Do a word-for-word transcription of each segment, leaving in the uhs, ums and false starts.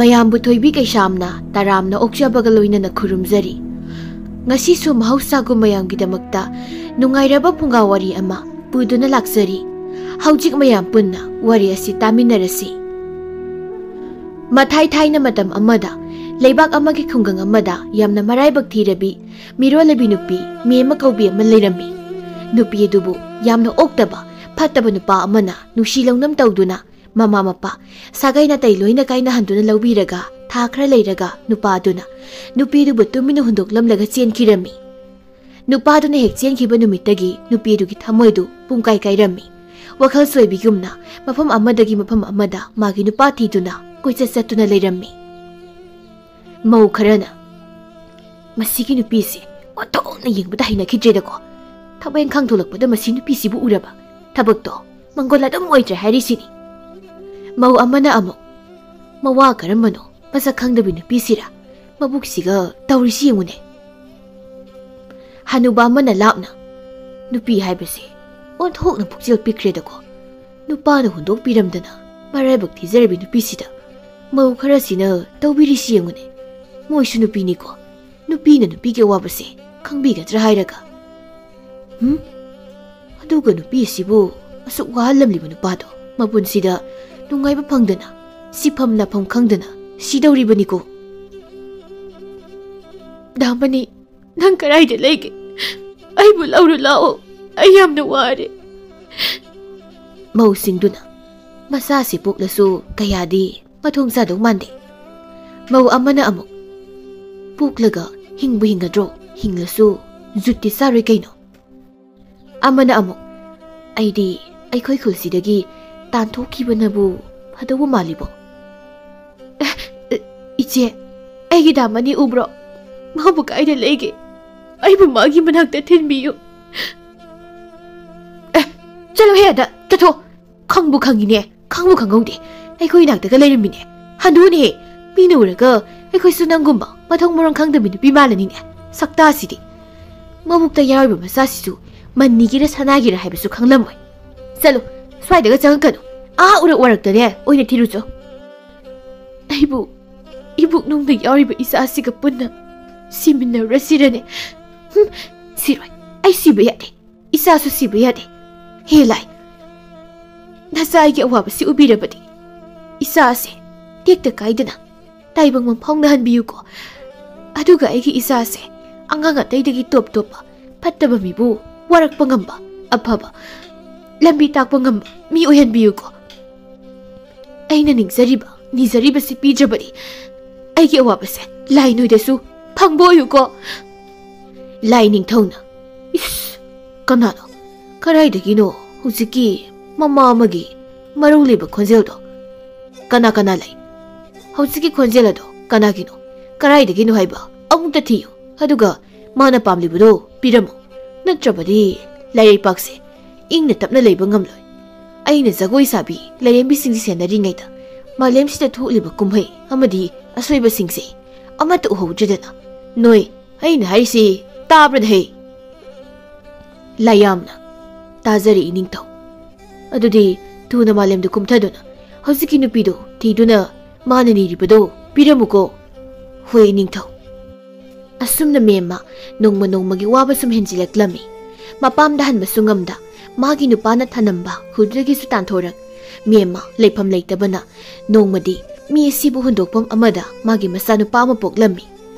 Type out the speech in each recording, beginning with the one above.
ꯃꯌꯥꯝꯕꯨ ꯊꯣꯏꯕꯤ ꯀꯩꯁꯥꯝꯅ ꯇꯔꯥꯝꯅ ꯑꯣꯛꯆꯕꯒ ꯂꯣꯏꯅꯅ ꯈꯨꯔꯨꯝꯖꯔꯤ꯫ ꯉꯁꯤꯁꯨ ꯃꯍꯧꯁꯥꯒꯨꯝ ꯃꯌꯥꯝꯒꯤꯗꯃꯛꯇ ꯅꯨꯡꯉꯥꯏꯔꯕ ꯐꯨꯡꯒꯥ ꯋꯥꯔꯤ ꯑꯃ ꯄꯨꯗꯨꯅ ꯂꯥꯛꯆꯔꯤ꯫ ꯍꯧꯖꯤꯛ ꯃꯌꯥꯝ ꯄꯨꯟꯅ ꯋꯥꯔꯤ ꯑꯁꯤ ꯇꯥꯃꯤꯟꯅꯔꯁꯤ꯫ ꯃꯊꯥꯏ ꯊꯥꯏꯅ ꯃꯇꯝ ꯑꯃꯗ ꯂꯩꯕꯥꯛ ꯑꯃꯒꯤ ꯈꯨꯡꯒꯪ ꯑꯃꯗ ꯌꯥꯝꯅ ꯃꯔꯥꯏꯕꯛ ꯊꯤꯔꯕꯤ ꯃꯤꯔꯣꯜꯂꯕꯤ ꯅꯨꯄꯤ ꯃꯦꯝꯃ ꯀꯧꯕꯤ ꯑꯃ ꯂꯩꯔꯝꯃꯤ꯫ ꯅꯨꯄꯤ ꯑꯗꯨꯕꯨ ꯌꯥꯝꯅ ꯑꯣꯛꯇꯕ ꯐꯠꯇꯕ ꯅꯨꯄꯥ ꯑꯃꯅ ꯅꯨꯡꯁꯤ ꯂꯧꯅꯝ ꯇꯧꯗꯨꯅ ꯃꯃꯥ ꯃꯄꯥ, ꯁꯥꯒꯩ ꯅꯥꯇꯩ ꯂꯣꯏꯅ ꯀꯥꯏꯅꯍꯟꯗꯨꯅ ꯂꯧꯕꯤꯔꯒ ꯊꯥ ꯈꯔ ꯂꯩꯔꯒ ꯅꯨꯄꯥ ꯑꯗꯨꯅ ꯅꯨꯄꯤꯗꯨꯕꯨ ꯇꯨꯃꯤꯟꯅ ꯍꯨꯟꯗꯣꯛꯂꯝꯂꯒ ꯆꯦꯟꯈꯤꯔꯝꯃꯤ꯫ ꯅꯨꯄꯥꯗꯨꯅ ꯍꯦꯛ ꯆꯦꯟꯈꯤꯕ ꯅꯨꯃꯤꯠꯇꯒꯤ ꯅꯨꯄꯤ ꯑꯗꯨꯒꯤ ꯊꯃꯣꯏꯗꯨ ꯄꯨꯡꯀꯥꯏ ꯀꯥꯏꯔꯝꯃꯤ꯫ ꯋꯥꯈꯜ ꯆꯣꯏꯕꯤꯒꯨꯝꯅ ꯃꯐꯝ ꯑꯃꯗꯒꯤ ꯃꯐꯝ ꯑꯃꯗ ꯃꯥꯒꯤ ꯅꯨꯄꯥ ꯊꯤꯗꯨꯅ ꯀꯣꯏꯆꯠ ꯆꯠꯇꯨꯅ ꯂꯩꯔꯝꯃꯤ꯫ ꯃꯧ ꯈꯔꯅ, "ꯃꯁꯤꯒꯤ ꯅꯨꯄꯤꯁꯤ ꯑꯣꯟꯊꯣꯛꯅ ꯌꯦꯡꯕꯗ ꯍꯩꯅꯈꯤꯗ꯭ꯔꯦꯗꯀꯣ꯫ ꯊꯕꯛ ꯏꯪꯈꯥꯡ ꯊꯣꯛꯂꯛꯄꯗ ꯃꯁꯤ ꯅꯨꯄꯤꯁꯤꯕꯨ ꯎꯔꯕ ꯊꯕꯛꯇꯣ ꯃꯪꯒꯣꯜ ꯑꯗꯨꯝ ꯑꯣꯏꯗ꯭ꯔꯦ" ꯍꯥꯏꯔꯤꯁꯤꯅꯤ꯫ ꯃꯧ ꯑꯃꯅ ꯑꯃꯨꯛ, "ꯃꯋꯥ ꯀꯔꯝꯕꯅꯣ ꯃꯁꯛ ꯈꯪꯗꯕꯤ ꯅꯨꯄꯤꯁꯤꯔ? ꯃꯕꯨꯛꯁꯤꯒ ꯇꯧꯔꯤꯁꯤ ꯌꯦꯡꯉꯨꯅꯦ"꯫ ꯍꯅꯨꯕ ꯑꯃꯅ ꯂꯥꯞꯅ, "ꯅꯨꯄꯤ ꯍꯥꯏꯕꯁꯦ ꯑꯣꯟꯊꯣꯛꯅ ꯄꯨꯛꯆꯦꯜ ꯄꯤꯛꯈ꯭ꯔꯦꯗꯀꯣ꯫ ꯅꯨꯄꯥꯅ ꯍꯨꯟꯗꯣꯛꯄꯤꯔꯝꯗꯅ ꯃꯔꯥꯏꯕꯛ ꯊꯤꯖꯔꯕꯤ ꯅꯨꯄꯤꯁꯤꯗ ꯃꯧ ꯈꯔꯁꯤꯅ ꯇꯧꯕꯤꯔꯤꯁꯤ ꯌꯦꯡꯉꯨꯅꯦ꯫ ꯃꯣꯏꯁꯨ ꯅꯨꯄꯤꯅꯤꯀꯣ꯫ ꯅꯨꯄꯤꯅ ꯅꯨꯄꯤꯒꯤ ꯑꯋꯥꯕꯁꯦ ꯈꯪꯕꯤꯒꯗ꯭ꯔꯥ ꯍꯥꯏꯔꯒ꯫ ꯍꯨꯝ? ꯑꯗꯨꯒ ꯅꯨꯄꯤ ꯑꯁꯤꯕꯨ ꯑꯁꯨꯛ ꯋꯥꯍꯜꯂꯝꯂꯤꯕ ꯅꯨꯄꯥꯗꯣ ꯃꯄꯨꯟꯁꯤꯗ ꯅꯨꯡꯉꯥꯏꯕ ꯐꯪꯗꯅ, ꯁꯤꯐꯝ ꯅꯥꯐꯝ ꯈꯪꯗꯅ ꯁꯤꯗꯧꯔꯤꯕꯅꯤꯀꯣ꯫ ꯗꯥꯃꯅꯤ, ꯅꯪ ꯀꯗꯥꯏꯗ ꯂꯩꯒꯦ? ꯑꯩꯕꯨ ꯂꯧꯔꯨ ꯂꯥꯛꯑꯣ꯫ ꯑꯩ ꯌꯥꯝꯅ ꯋꯥꯔꯦ꯫ ꯃꯧꯁꯤꯡꯗꯨꯅ, "ꯃꯆꯥꯁꯤ ꯄꯣꯛꯂꯁꯨ ꯀꯌꯥꯗꯤ ꯃꯊꯣꯡ ꯆꯥꯗꯧ ꯃꯥꯟꯗꯦ"꯫ ꯃꯧ ꯑꯃꯅ ꯑꯃꯨꯛ, "ꯄꯣꯛꯂꯒ ꯍꯤꯡꯕꯨ ꯍꯤꯡꯒꯗ꯭ꯔꯣ? ꯍꯤꯡꯂꯁꯨ ꯖꯨꯠꯇꯤ ꯆꯥꯔꯣꯏ ꯀꯩꯅꯣ"꯫ ꯑꯃꯅ ꯑꯃꯨꯛ, "ꯑꯩꯗꯤ ꯑꯩꯈꯣꯏ ꯈꯨꯜꯁꯤꯗꯒꯤ ꯇꯥꯟꯊꯣꯛꯈꯤꯕꯅꯕꯨ ꯐꯗꯧꯕ ꯃꯥꯜꯂꯤꯕꯣ"꯫ "ꯑꯦ, ꯑꯦ, ꯏꯆꯦ, ꯑꯩꯒꯤ ꯗꯥꯃꯅꯤ ꯎꯕ꯭ꯔꯣ? ꯃꯥꯕꯨ ꯀꯥꯏꯗ ꯂꯩꯒꯦ? ꯑꯩꯕꯨ ꯃꯥꯒꯤ ꯃꯅꯥꯛꯇ ꯊꯤꯟꯕꯤꯌꯨ"꯫ "ꯑꯦ, ꯆꯠꯂꯣꯍꯦ ꯑꯗ, ꯆꯠꯊꯣ꯫ ꯈꯪꯕꯨ ꯈꯪꯉꯤꯅꯦ, ꯈꯪꯕꯨ ꯈꯪꯍꯧꯗꯦ꯫ ꯑꯩꯈꯣꯏ ꯏꯅꯥꯛꯇꯒ ꯂꯩꯔꯝꯃꯤꯅꯦ꯫ ꯍꯟꯗꯣꯛꯎꯅꯦꯍꯦ꯫ ꯃꯤꯅ ꯎꯔꯒ ꯑꯩꯈꯣꯏꯁꯨ ꯅꯪꯒꯨꯝꯕ ꯃꯊꯣꯡ ꯃꯔꯣꯡ ꯈꯪꯗꯕꯤ ꯅꯨꯄꯤ ꯃꯥꯜꯂꯅꯤꯅꯦ꯫ ꯁꯛꯇꯥꯁꯤꯗꯤ꯫ ꯃꯕꯨꯛꯇ ꯌꯥꯎꯔꯤꯕ ꯃꯆꯥꯁꯤꯁꯨ ꯃꯟꯅꯤꯒꯤꯔ ꯁꯅꯥꯒꯤꯔ ꯍꯥꯏꯕꯁꯨ ꯈꯪꯂꯝꯃꯣꯏ꯫ ꯆꯠꯂꯨ, ꯁ꯭ꯋꯥꯏꯗꯒ ꯆꯪꯉꯛꯀꯅꯨ꯫ ꯑꯥ ꯎꯔꯛ ꯋꯥꯔꯛꯇꯅꯦ ꯑꯣꯏꯅ ꯊꯤꯔꯨꯆꯣ"꯫ ꯑꯩꯕꯨ ꯏꯕꯨꯛꯅꯨꯡꯗ ꯌꯥꯎꯔꯤꯕ ꯏꯆꯥꯁꯤꯒ ꯄꯨꯟꯅ ꯁꯤꯃꯤꯟꯅꯔꯨꯔꯁꯤꯔꯅꯦ? ꯍꯨꯝ, ꯁꯤꯔꯣꯏ꯫ ꯑꯩ ꯁꯤꯕ ꯌꯥꯗꯦ꯫ ꯏꯆꯥꯁꯨ ꯁꯤꯕ ꯌꯥꯗꯦ꯫ ꯍꯦ ꯂꯥꯏ, ꯅꯆꯥ ꯑꯩꯒꯤ ꯑꯋꯥꯕꯁꯤ ꯎꯕꯤꯔꯕꯗꯤ ꯏꯆꯥ ꯑꯁꯦ ꯇꯦꯛꯇ ꯀꯥꯏꯗꯅ ꯇꯥꯏꯕꯪ ꯃꯪꯐꯥꯎꯅꯍꯟꯕꯤꯌꯨꯀꯣ꯫ ꯑꯗꯨꯒ ꯑꯩꯒꯤ ꯏꯆꯥꯁꯦ ꯑꯉꯥꯡ ꯑꯇꯩꯗꯒꯤ ꯇꯣꯞ ꯇꯣꯞꯄ, ꯐꯠꯇꯕ ꯃꯤꯕꯨ ꯋꯥꯔꯛꯄ ꯉꯝꯕ, ꯑꯐꯕ ꯂꯝꯕꯤ ꯇꯥꯛꯄ ꯉꯝꯕ ꯃꯤ ꯑꯣꯏꯍꯟꯕꯤꯌꯨꯀꯣ꯫ ꯑꯩꯅ ꯅꯤꯡꯖꯔꯤꯕ, ꯅꯤꯖꯔꯤꯕꯁꯤ ꯄꯤꯗ꯭ꯔꯕꯗꯤ ꯑꯩꯒꯤ ꯑꯋꯥꯕꯁꯦ ꯂꯥꯏ ꯅꯣꯏꯗꯁꯨ ꯐꯪꯕ ꯑꯣꯏꯌꯨꯀꯣ꯫ ꯂꯥꯏ ꯅꯤꯡꯊꯧꯅ, ꯏꯁ, ꯀꯅꯥꯅꯣ? ꯀꯗꯥꯏꯗꯒꯤꯅꯣ ꯍꯧꯖꯤꯛꯀꯤ ꯃꯃꯥ ꯑꯃꯒꯤ ꯃꯔꯧ ꯂꯩꯕ ꯈꯣꯟꯖꯦꯜꯗꯣ? ꯀꯅꯥ ꯀꯅꯥ ꯂꯩ? ꯍꯧꯖꯤꯛꯀꯤ ꯈꯣꯟꯖꯦꯜ ꯑꯗꯣ ꯀꯅꯥꯒꯤꯅꯣ? ꯀꯗꯥꯏꯗꯒꯤꯅꯣ ꯍꯥꯏꯕ ꯑꯃꯨꯛꯇ ꯊꯤꯌꯨ꯫ ꯑꯗꯨꯒ ꯃꯥꯅ ꯄꯥꯝꯂꯤꯕꯗꯣ ꯄꯤꯔꯝꯃꯨ꯫ ꯅꯠꯇ꯭ꯔꯕꯗꯤ ꯂꯥꯏꯔꯩꯄꯥꯛꯁꯦ ꯏꯪꯅ ꯇꯞꯅ ꯂꯩꯕ ꯉꯝꯂꯣꯏ꯫ ꯑꯩꯅ ꯖꯒꯣꯏ ꯁꯥꯕꯤ ꯂꯥꯏꯔꯦꯝꯕꯤꯁꯤꯡꯁꯤ ꯁꯦꯟꯅꯔꯤꯉꯩꯗ ꯃꯥꯂꯦꯝꯁꯤꯗ ꯊꯣꯛꯂꯤꯕ ꯀꯨꯝꯍꯩ ꯑꯃꯗꯤ ꯑꯁꯣꯏꯕꯁꯤꯡꯁꯦ ꯑꯃꯠꯇ ꯎꯍꯧꯗ꯭ꯔꯦꯗꯅ꯫ ꯅꯣꯏ, ꯑꯩꯅ ꯍꯥꯏꯔꯤꯁꯤ ꯇꯥꯕ꯭ꯔꯗ ꯍꯦ? ꯂꯥꯏꯌꯥꯝꯅ, ꯇꯥꯖꯔꯦ ꯏꯅꯤꯡꯊꯧ꯫ ꯑꯗꯨꯗꯤ ꯊꯨꯅ ꯃꯥꯂꯦꯝꯗ ꯀꯨꯝꯊꯗꯨꯅ ꯍꯧꯖꯤꯛꯀꯤ ꯅꯨꯄꯤꯗꯣ ꯊꯤꯗꯨꯅ ꯃꯥꯅ ꯅꯤꯔꯤꯕꯗꯣ ꯄꯤꯔꯝꯃꯨꯀꯣ꯫ ꯍꯣꯏ ꯏꯅꯤꯡꯊꯧ꯫ ꯑꯁꯨꯝꯅ ꯃꯦꯝꯃ ꯅꯣꯡꯃ ꯅꯣꯡꯃꯒꯤ ꯋꯥꯕ ꯁꯨꯝ ꯍꯦꯟꯖꯤꯜꯂꯛꯂꯝꯃꯤ꯫ ꯃꯄꯥꯝꯗ ꯍꯟꯕꯁꯨ ꯉꯝꯗ, ꯃꯥꯒꯤ ꯅꯨꯄꯥꯅ ꯊꯅꯝꯕ ꯈꯨꯜꯗꯨꯗꯒꯤꯁꯨ ꯇꯥꯟꯊꯣꯔꯛ꯫ ꯃꯦꯝꯃ ꯂꯩꯐꯝ ꯂꯩꯇꯕꯅ ꯅꯣꯡꯃꯗꯤ ꯃꯤ ꯑꯁꯤꯕꯨ ꯍꯨꯟꯗꯣꯛꯐꯝ ꯑꯃꯗ ꯃꯥꯒꯤ ꯃꯆꯥꯅꯨꯄꯥ ꯑꯃ ꯄꯣꯛꯂꯝꯃꯤ꯫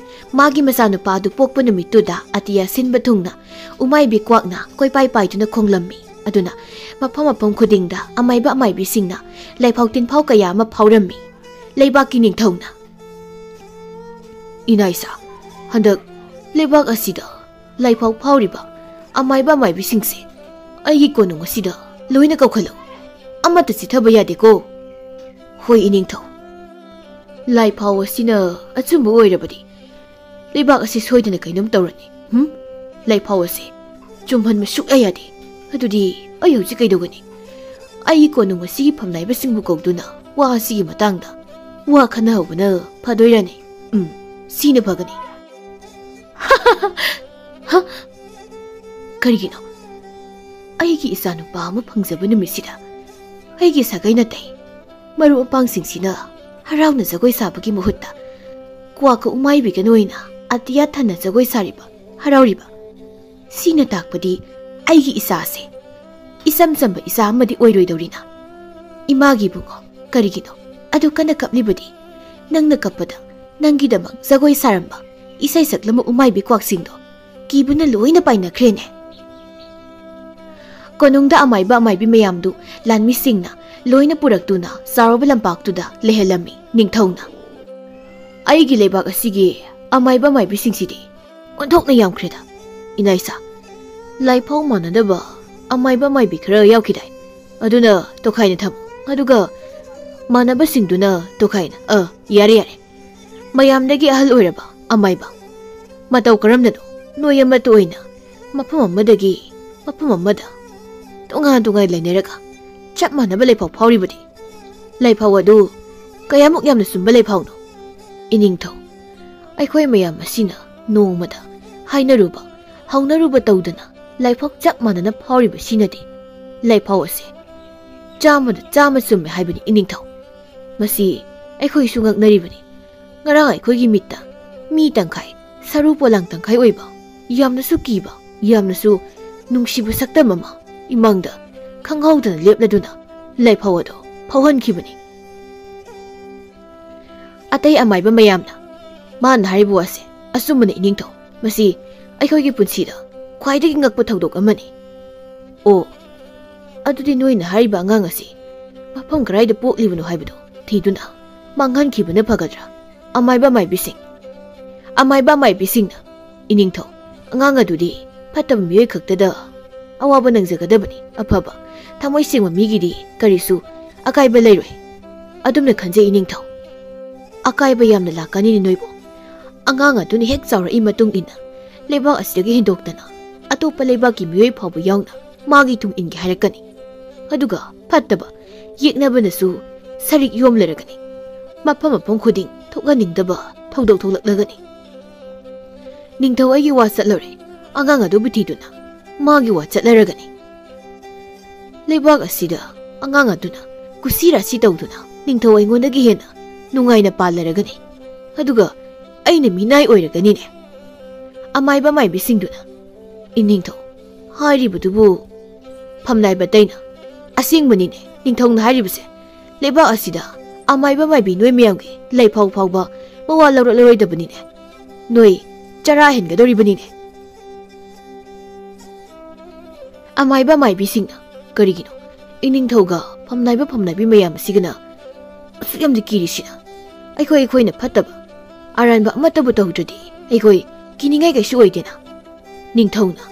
ꯃꯥꯒꯤ ꯃꯆꯥꯅꯨꯄꯥ ꯑꯗꯨ ꯄꯣꯛꯄ ꯅꯨꯃꯤꯠꯇꯨꯗ ꯑꯇꯤꯌꯥ ꯁꯤꯟꯕ ꯊꯨꯡꯅ ꯎꯃꯥꯏꯕꯤ ꯀ꯭ꯋꯥꯛꯅ ꯀꯣꯏꯄꯥꯏ ꯄꯥꯏꯗꯨꯅ ꯈꯣꯡꯂꯝꯃꯤ꯫ ꯑꯗꯨꯅ ꯃꯐꯝ ꯃꯐꯝ ꯈꯨꯗꯤꯡꯗ ꯑꯃꯥꯏꯕ ꯑꯃꯥꯏꯕꯤꯁꯤꯡꯅ ꯂꯥꯏꯐꯥꯎ ꯇꯤꯟꯐꯥꯎ ꯀꯌꯥ ꯑꯃ ꯐꯥꯎꯔꯝꯃꯤ꯫ ꯂꯩꯕꯥꯛꯀꯤ ꯅꯤꯡꯊꯧꯅ, ꯏꯅꯥꯏꯁꯥ, ꯍꯟꯗꯛ ꯂꯩꯕꯥꯛ ꯑꯁꯤꯗ ꯂꯥꯏꯐꯥꯎ ꯐꯥꯎꯔꯤꯕ ꯑꯃꯥꯏꯕ ꯑꯃꯥꯏꯕꯤꯁꯤꯡꯁꯦ ꯑꯩꯒꯤ ꯀꯣꯅꯨꯡ ꯑꯁꯤꯗ ꯂꯣꯏꯅ ꯀꯧꯈꯠꯂꯨ꯫ ꯑꯃꯠꯇ ꯆꯤꯠꯊꯕ ꯌꯥꯗꯦꯀꯣ꯫ ꯍꯣꯏ ꯏꯅꯤꯡꯊꯧ꯫ ꯂꯥꯏꯐꯥꯎ ꯑꯁꯤꯅ ꯑꯆꯨꯝꯕ ꯑꯣꯏꯔꯕꯗꯤ ꯂꯩꯕꯥꯛ ꯑꯁꯤ ꯁꯣꯏꯗꯅ ꯀꯩꯅꯣꯝ ꯇꯧꯔꯅꯤ꯫ ꯍꯨꯝ? ꯂꯥꯏꯐꯥꯎ ꯑꯁꯤ ꯆꯨꯝꯍꯟꯕ ꯁꯨꯛꯌꯥ ꯌꯥꯗꯦ꯫ ꯑꯗꯨꯗꯤ ꯑꯩ ꯍꯧꯖꯤꯛ ꯀꯩꯗꯧꯒꯅꯤ? ꯑꯩꯒꯤ ꯀꯣꯅꯨꯡ ꯑꯁꯤꯒꯤ ꯐꯝꯅꯥꯏꯕꯁꯤꯡꯕꯨ ꯀꯧꯗꯨꯅ ꯋꯥ ꯑꯁꯤꯒꯤ ꯃꯇꯥꯡꯗ ꯋꯥ ꯈꯟꯅꯍꯧꯕꯅ ꯐꯗꯣꯏꯔꯅꯤ꯫ ꯎꯝ, ꯁꯤꯅ ꯐꯒꯅꯤ꯫ ꯍ? ꯀꯔꯤꯒꯤꯅꯣ? ꯑꯩꯒꯤ ꯏꯆꯥꯅꯨꯄꯥ ꯑꯃ ꯐꯪꯖꯕ ꯅꯨꯃꯤꯠꯁꯤꯗ ꯑꯩꯒꯤ ꯁꯥꯒꯩ ꯅꯥꯇꯩ ꯃꯔꯨꯞ ꯃꯄꯥꯡꯁꯤꯡꯁꯤꯅ ꯍꯔꯥꯎꯅ ꯖꯒꯣꯏ ꯁꯥꯕꯒꯤ ꯃꯍꯨꯠꯇ ꯀ꯭ꯋꯥꯛꯀ ꯎꯃꯥꯏꯕꯤꯒꯅ ꯑꯣꯏꯅ ꯑꯇꯤꯌꯥ ꯊꯟꯅ ꯖꯒꯣꯏ ꯁꯥꯔꯤꯕ, ꯍꯔꯥꯎꯔꯤꯕ꯫ ꯁꯤꯅ ꯇꯥꯛꯄꯗꯤ ꯑꯩꯒꯤ ꯏꯆꯥꯁꯦ ꯏꯆꯝ ꯆꯝꯕ ꯏꯆꯥ ꯑꯃꯗꯤ ꯑꯣꯏꯔꯣꯏꯗꯧꯔꯤꯅ꯫ ꯏꯃꯥꯒꯤ ꯏꯕꯨꯡꯉꯣ, ꯀꯔꯤꯒꯤꯅꯣ ꯑꯗꯨ ꯀꯟꯅ ꯀꯞꯂꯤꯕꯗꯤ? ꯅꯪꯅ ꯀꯞꯄꯗ ꯅꯪꯒꯤꯗꯃꯛ ꯖꯒꯣꯏ ꯁꯥꯔꯝꯕ ꯏꯁꯩ ꯁꯛꯂꯝꯕ ꯎꯃꯥꯏꯕꯤ ꯀ꯭ꯋꯥꯛꯁꯤꯡꯗꯣ ꯀꯤꯕꯅ ꯂꯣꯏꯅ ꯄꯥꯏꯅꯈ꯭ꯔꯦꯅꯦ꯫ ꯀꯣꯅꯨꯡꯗ ꯑꯃꯥꯏꯕ ꯑꯃꯥꯏꯕꯤ ꯃꯌꯥꯝꯗꯨ ꯂꯥꯟꯃꯤꯁꯤꯡꯅ ꯂꯣꯏꯅ ꯄꯨꯔꯛꯇꯨꯅ ꯆꯥꯎꯔꯕ ꯂꯝꯄꯥꯛꯇꯨꯗ ꯂꯩꯍꯜꯂꯝꯃꯤ ꯅꯤꯡꯊꯧꯅ꯫ ꯑꯩꯒꯤ ꯂꯩꯕꯥꯛ ꯑꯁꯤꯒꯤ ꯑꯃꯥꯏꯕ ꯑꯃꯥꯏꯕꯤꯁꯤꯡꯁꯤꯗꯤ ꯑꯣꯟꯊꯣꯛꯅ ꯌꯥꯝꯈ꯭ꯔꯦꯗ, ꯏꯅꯥꯏꯁꯥ꯫ ꯂꯥꯏꯐꯥꯎ ꯃꯥꯟꯅꯗꯕ ꯑꯃꯥꯏꯕ ꯑꯃꯥꯏꯕꯤ ꯈꯔ ꯌꯥꯎꯈꯤꯗꯥꯏ? ꯑꯗꯨꯅ ꯇꯣꯈꯥꯏꯅ ꯊꯝꯃꯨ, ꯑꯗꯨꯒ ꯃꯥꯟꯅꯕꯁꯤꯡꯗꯨꯅ ꯇꯣꯈꯥꯏꯅ꯫ ꯑ, ꯌꯥꯔꯦ, ꯌꯥꯔꯦ꯫ ꯃꯌꯥꯝꯗꯒꯤ ꯑꯍꯜ ꯑꯣꯏꯔꯕ ꯑꯃꯥꯏꯕ꯫ ꯃꯇꯧ ꯀꯔꯝꯅꯅꯣ ꯅꯣꯏ ꯑꯃꯠꯇ ꯑꯣꯏꯅ ꯃꯐꯝ ꯑꯃꯗꯒꯤ ꯃꯐꯝ ꯑꯃꯗ ꯇꯣꯉꯥꯟ ꯇꯣꯉꯥꯟ ꯂꯩꯅꯔꯒ ꯆꯞ ꯃꯥꯟꯅꯕ ꯂꯩꯐꯥꯎ ꯐꯥꯎꯔꯤꯕꯗꯤ? ꯂꯩꯐꯥꯎ ꯑꯗꯨ ꯀꯌꯥꯃꯨꯛ ꯌꯥꯝꯅ ꯆꯨꯝꯕ ꯂꯩꯐꯥꯎꯅꯣ? ꯏꯅꯤꯡꯊꯧ, ꯑꯩꯈꯣꯏ ꯃꯌꯥꯝ ꯑꯁꯤꯅ ꯅꯣꯡꯃꯗ ꯍꯥꯏꯅꯔꯨꯕ, ꯍꯧꯅꯔꯨꯕ ꯇꯧꯗꯅ ꯂꯩꯐꯥꯎ ꯆꯞ ꯃꯥꯟꯅꯅ ꯐꯥꯎꯔꯤꯕꯁꯤꯅꯗꯤ ꯂꯩꯐꯥꯎ ꯑꯁꯤ ꯆꯥꯝꯃꯗ ꯆꯥꯝꯃ ꯆꯨꯝꯃꯦ ꯍꯥꯏꯕꯅꯤ, ꯏꯅꯤꯡꯊꯧ꯫ ꯃꯁꯤ ꯑꯩꯈꯣꯏꯁꯨ ꯉꯛꯅꯔꯤꯕꯅꯤ꯫ ꯉꯔꯥꯡ ꯑꯩꯈꯣꯏꯒꯤ ꯃꯤꯠꯇ ꯃꯤ ꯇꯪꯈꯥꯏ, ꯁꯔꯨ ꯄꯣꯂꯥꯡ ꯇꯪꯈꯥꯏ ꯑꯣꯏꯕ, ꯌꯥꯝꯅꯁꯨ ꯀꯤꯕ, ꯌꯥꯝꯅꯁꯨ ꯅꯨꯡꯁꯤꯕ ꯁꯛꯇꯝ ꯑꯃ ꯏꯃꯥꯡꯗ ꯈꯪꯍꯧꯗꯅ ꯂꯦꯞꯂꯗꯨꯅ ꯂꯩꯐꯥꯎ ꯑꯗꯨ ꯐꯥꯎꯍꯟꯈꯤꯕꯅꯤ꯫ ꯑꯇꯩ ꯑꯃꯥꯏꯕ ꯃꯌꯥꯝꯅ, "ꯃꯥꯅ ꯍꯥꯏꯔꯤꯕ ꯋꯥꯁꯦ ꯑꯆꯨꯝꯕꯅ, ꯏꯅꯤꯡꯊꯧ꯫ ꯃꯁꯤ ꯑꯩꯈꯣꯏꯒꯤ ꯄꯨꯟꯁꯤꯗ ꯈ꯭ꯋꯥꯏꯗꯒꯤ ꯉꯛꯄ ꯊꯧꯗꯣꯛ ꯑꯃꯅꯤ꯫" ꯑꯣ, ꯑꯗꯨꯗꯤ ꯅꯣꯏꯅ ꯍꯥꯏꯔꯤꯕ ꯑꯉꯥꯡ ꯑꯁꯤ ꯃꯐꯝ ꯀꯗꯥꯏꯗ ꯄꯣꯛꯂꯤꯕꯅꯣ ꯍꯥꯏꯕꯗꯨ ꯊꯤꯗꯨꯅ ꯃꯥꯡꯍꯟꯈꯤꯕꯅ ꯐꯒꯗ꯭ꯔꯥ? ꯑꯃꯥꯏꯕ ꯑꯃꯥꯏꯕꯤꯁꯤꯡ, ꯑꯃꯥꯏꯕ ꯑꯃꯥꯏꯕꯤꯁꯤꯡꯅ, ꯏꯅꯤꯡꯊꯧ, ꯑꯉꯥꯡ ꯑꯗꯨꯗꯤ ꯐꯠꯇꯕ ꯃꯤꯑꯣꯏ ꯈꯛꯇꯗ ꯑꯋꯥꯕ ꯅꯪꯖꯒꯗꯕꯅꯤ꯫ ꯑꯐꯕ, ꯊꯃꯣꯏ ꯁꯦꯡꯕ ꯃꯤꯒꯤꯗꯤ ꯀꯔꯤꯁꯨ ꯑꯀꯥꯏꯕ ꯂꯩꯔꯣꯏ꯫ ꯑꯗꯨꯝꯅ ꯈꯟꯖꯩ, ꯏꯅꯤꯡꯊꯧ꯫ ꯑꯀꯥꯏꯕ ꯌꯥꯝꯅ ꯂꯥꯛꯀꯅꯤꯅꯦ ꯅꯣꯏꯕꯨ꯫ ꯑꯉꯥꯡ ꯑꯗꯨꯅ ꯍꯦꯛ ꯆꯥꯎꯔꯛꯏ ꯃꯇꯨꯡ ꯏꯟꯅ ꯂꯩꯕꯥꯛ ꯑꯁꯤꯗꯒꯤ ꯍꯦꯟꯗꯣꯛꯇꯅ ꯑꯇꯣꯞꯄ ꯂꯩꯕꯥꯛꯀꯤ ꯃꯤꯑꯣꯏ ꯐꯥꯎꯕ ꯌꯥꯎꯅ ꯃꯥꯒꯤ ꯇꯨꯡ ꯏꯟꯒꯦ ꯍꯥꯏꯔꯛꯀꯅꯤ꯫ ꯑꯗꯨꯒ ꯐꯠꯇꯕ ꯌꯦꯛꯅꯕꯅꯁꯨ ꯁꯔꯤꯛ ꯌꯣꯝꯂꯔꯒꯅꯤ꯫ ꯃꯐꯝ ꯃꯐꯝ ꯈꯨꯗꯤꯡ ꯊꯣꯛꯍꯟꯅꯤꯡꯗꯕ ꯊꯧꯗꯣꯛ ꯊꯣꯛꯂꯛꯂꯒꯅꯤ꯫ ꯅꯤꯡꯊꯧ ꯑꯩꯒꯤ ꯋꯥ ꯆꯠꯂꯔꯦ꯫ ꯑꯉꯥꯡ ꯑꯗꯨꯕꯨ ꯊꯤꯗꯨꯅ ꯃꯥꯒꯤ ꯋꯥ ꯆꯠꯂꯔꯒꯅꯤ꯫ ꯂꯩꯕꯥꯛ ꯑꯁꯤꯗ ꯑꯉꯥꯡ ꯑꯗꯨꯅ ꯀꯨꯁꯤ ꯔꯥꯁꯤ ꯇꯧꯗꯨꯅ ꯅꯤꯡꯊꯧ ꯑꯩꯉꯣꯟꯗꯒꯤ ꯍꯦꯟꯅ ꯅꯨꯡꯉꯥꯏꯅ ꯄꯥꯜꯂꯔꯒꯅꯤ꯫ ꯑꯗꯨꯒ ꯑꯩꯅ ꯃꯤꯅꯥꯏ ꯑꯣꯏꯔꯒꯅꯤꯅꯦ꯫ ꯑꯃꯥꯏꯕ ꯃꯥꯏꯕꯤꯁꯤꯡꯗꯨꯅ, "ꯏꯅꯤꯡꯊꯧ, ꯍꯥꯏꯔꯤꯕꯗꯨꯕꯨ ꯐꯝꯅꯥꯏꯕ ꯇꯩꯅ?" "ꯑꯁꯦꯡꯕꯅꯤꯅꯦ, ꯅꯤꯡꯊꯧꯅ ꯍꯥꯏꯔꯤꯕꯁꯦ꯫ ꯂꯩꯕꯥꯛ ꯑꯁꯤꯗ ꯑꯃꯥꯏꯕ ꯃꯥꯏꯕꯤ ꯅꯣꯏ ꯃꯌꯥꯝꯒꯤ ꯂꯩꯐꯥꯎ ꯐꯥꯎꯕ ꯃꯋꯥ ꯂꯧꯔꯛꯂꯔꯣꯏꯗꯕꯅꯤꯅꯦ꯫ ꯅꯣꯏ ꯆꯔꯥ ꯍꯦꯟꯒꯗꯧꯔꯤꯕꯅꯤꯅꯦ꯫" ꯑꯃꯥꯏꯕ ꯃꯥꯏꯕꯤꯁꯤꯡꯅ, "ꯀꯔꯤꯒꯤꯅꯣ ꯏꯅꯤꯡꯊꯧꯒ ꯐꯝꯅꯥꯏꯕ ꯐꯝꯅꯥꯏꯕꯤ ꯃꯌꯥꯝ ꯑꯁꯤꯒꯅ ꯑꯁꯨꯛ ꯌꯥꯝꯅ ꯀꯤꯔꯤꯁꯤꯅ? ꯑꯩꯈꯣꯏ ꯑꯩꯈꯣꯏꯅ ꯐꯠꯇꯕ ꯑꯔꯥꯟꯕ ꯑꯃꯠꯇꯕꯨ ꯇꯧꯗ꯭ꯔꯗꯤ ꯑꯩꯈꯣꯏ ꯀꯤꯅꯤꯡꯉꯥꯏ ꯀꯩꯁꯨ ꯑꯣꯏꯗꯦꯅ꯫" ꯅꯤꯡꯊꯧꯅ,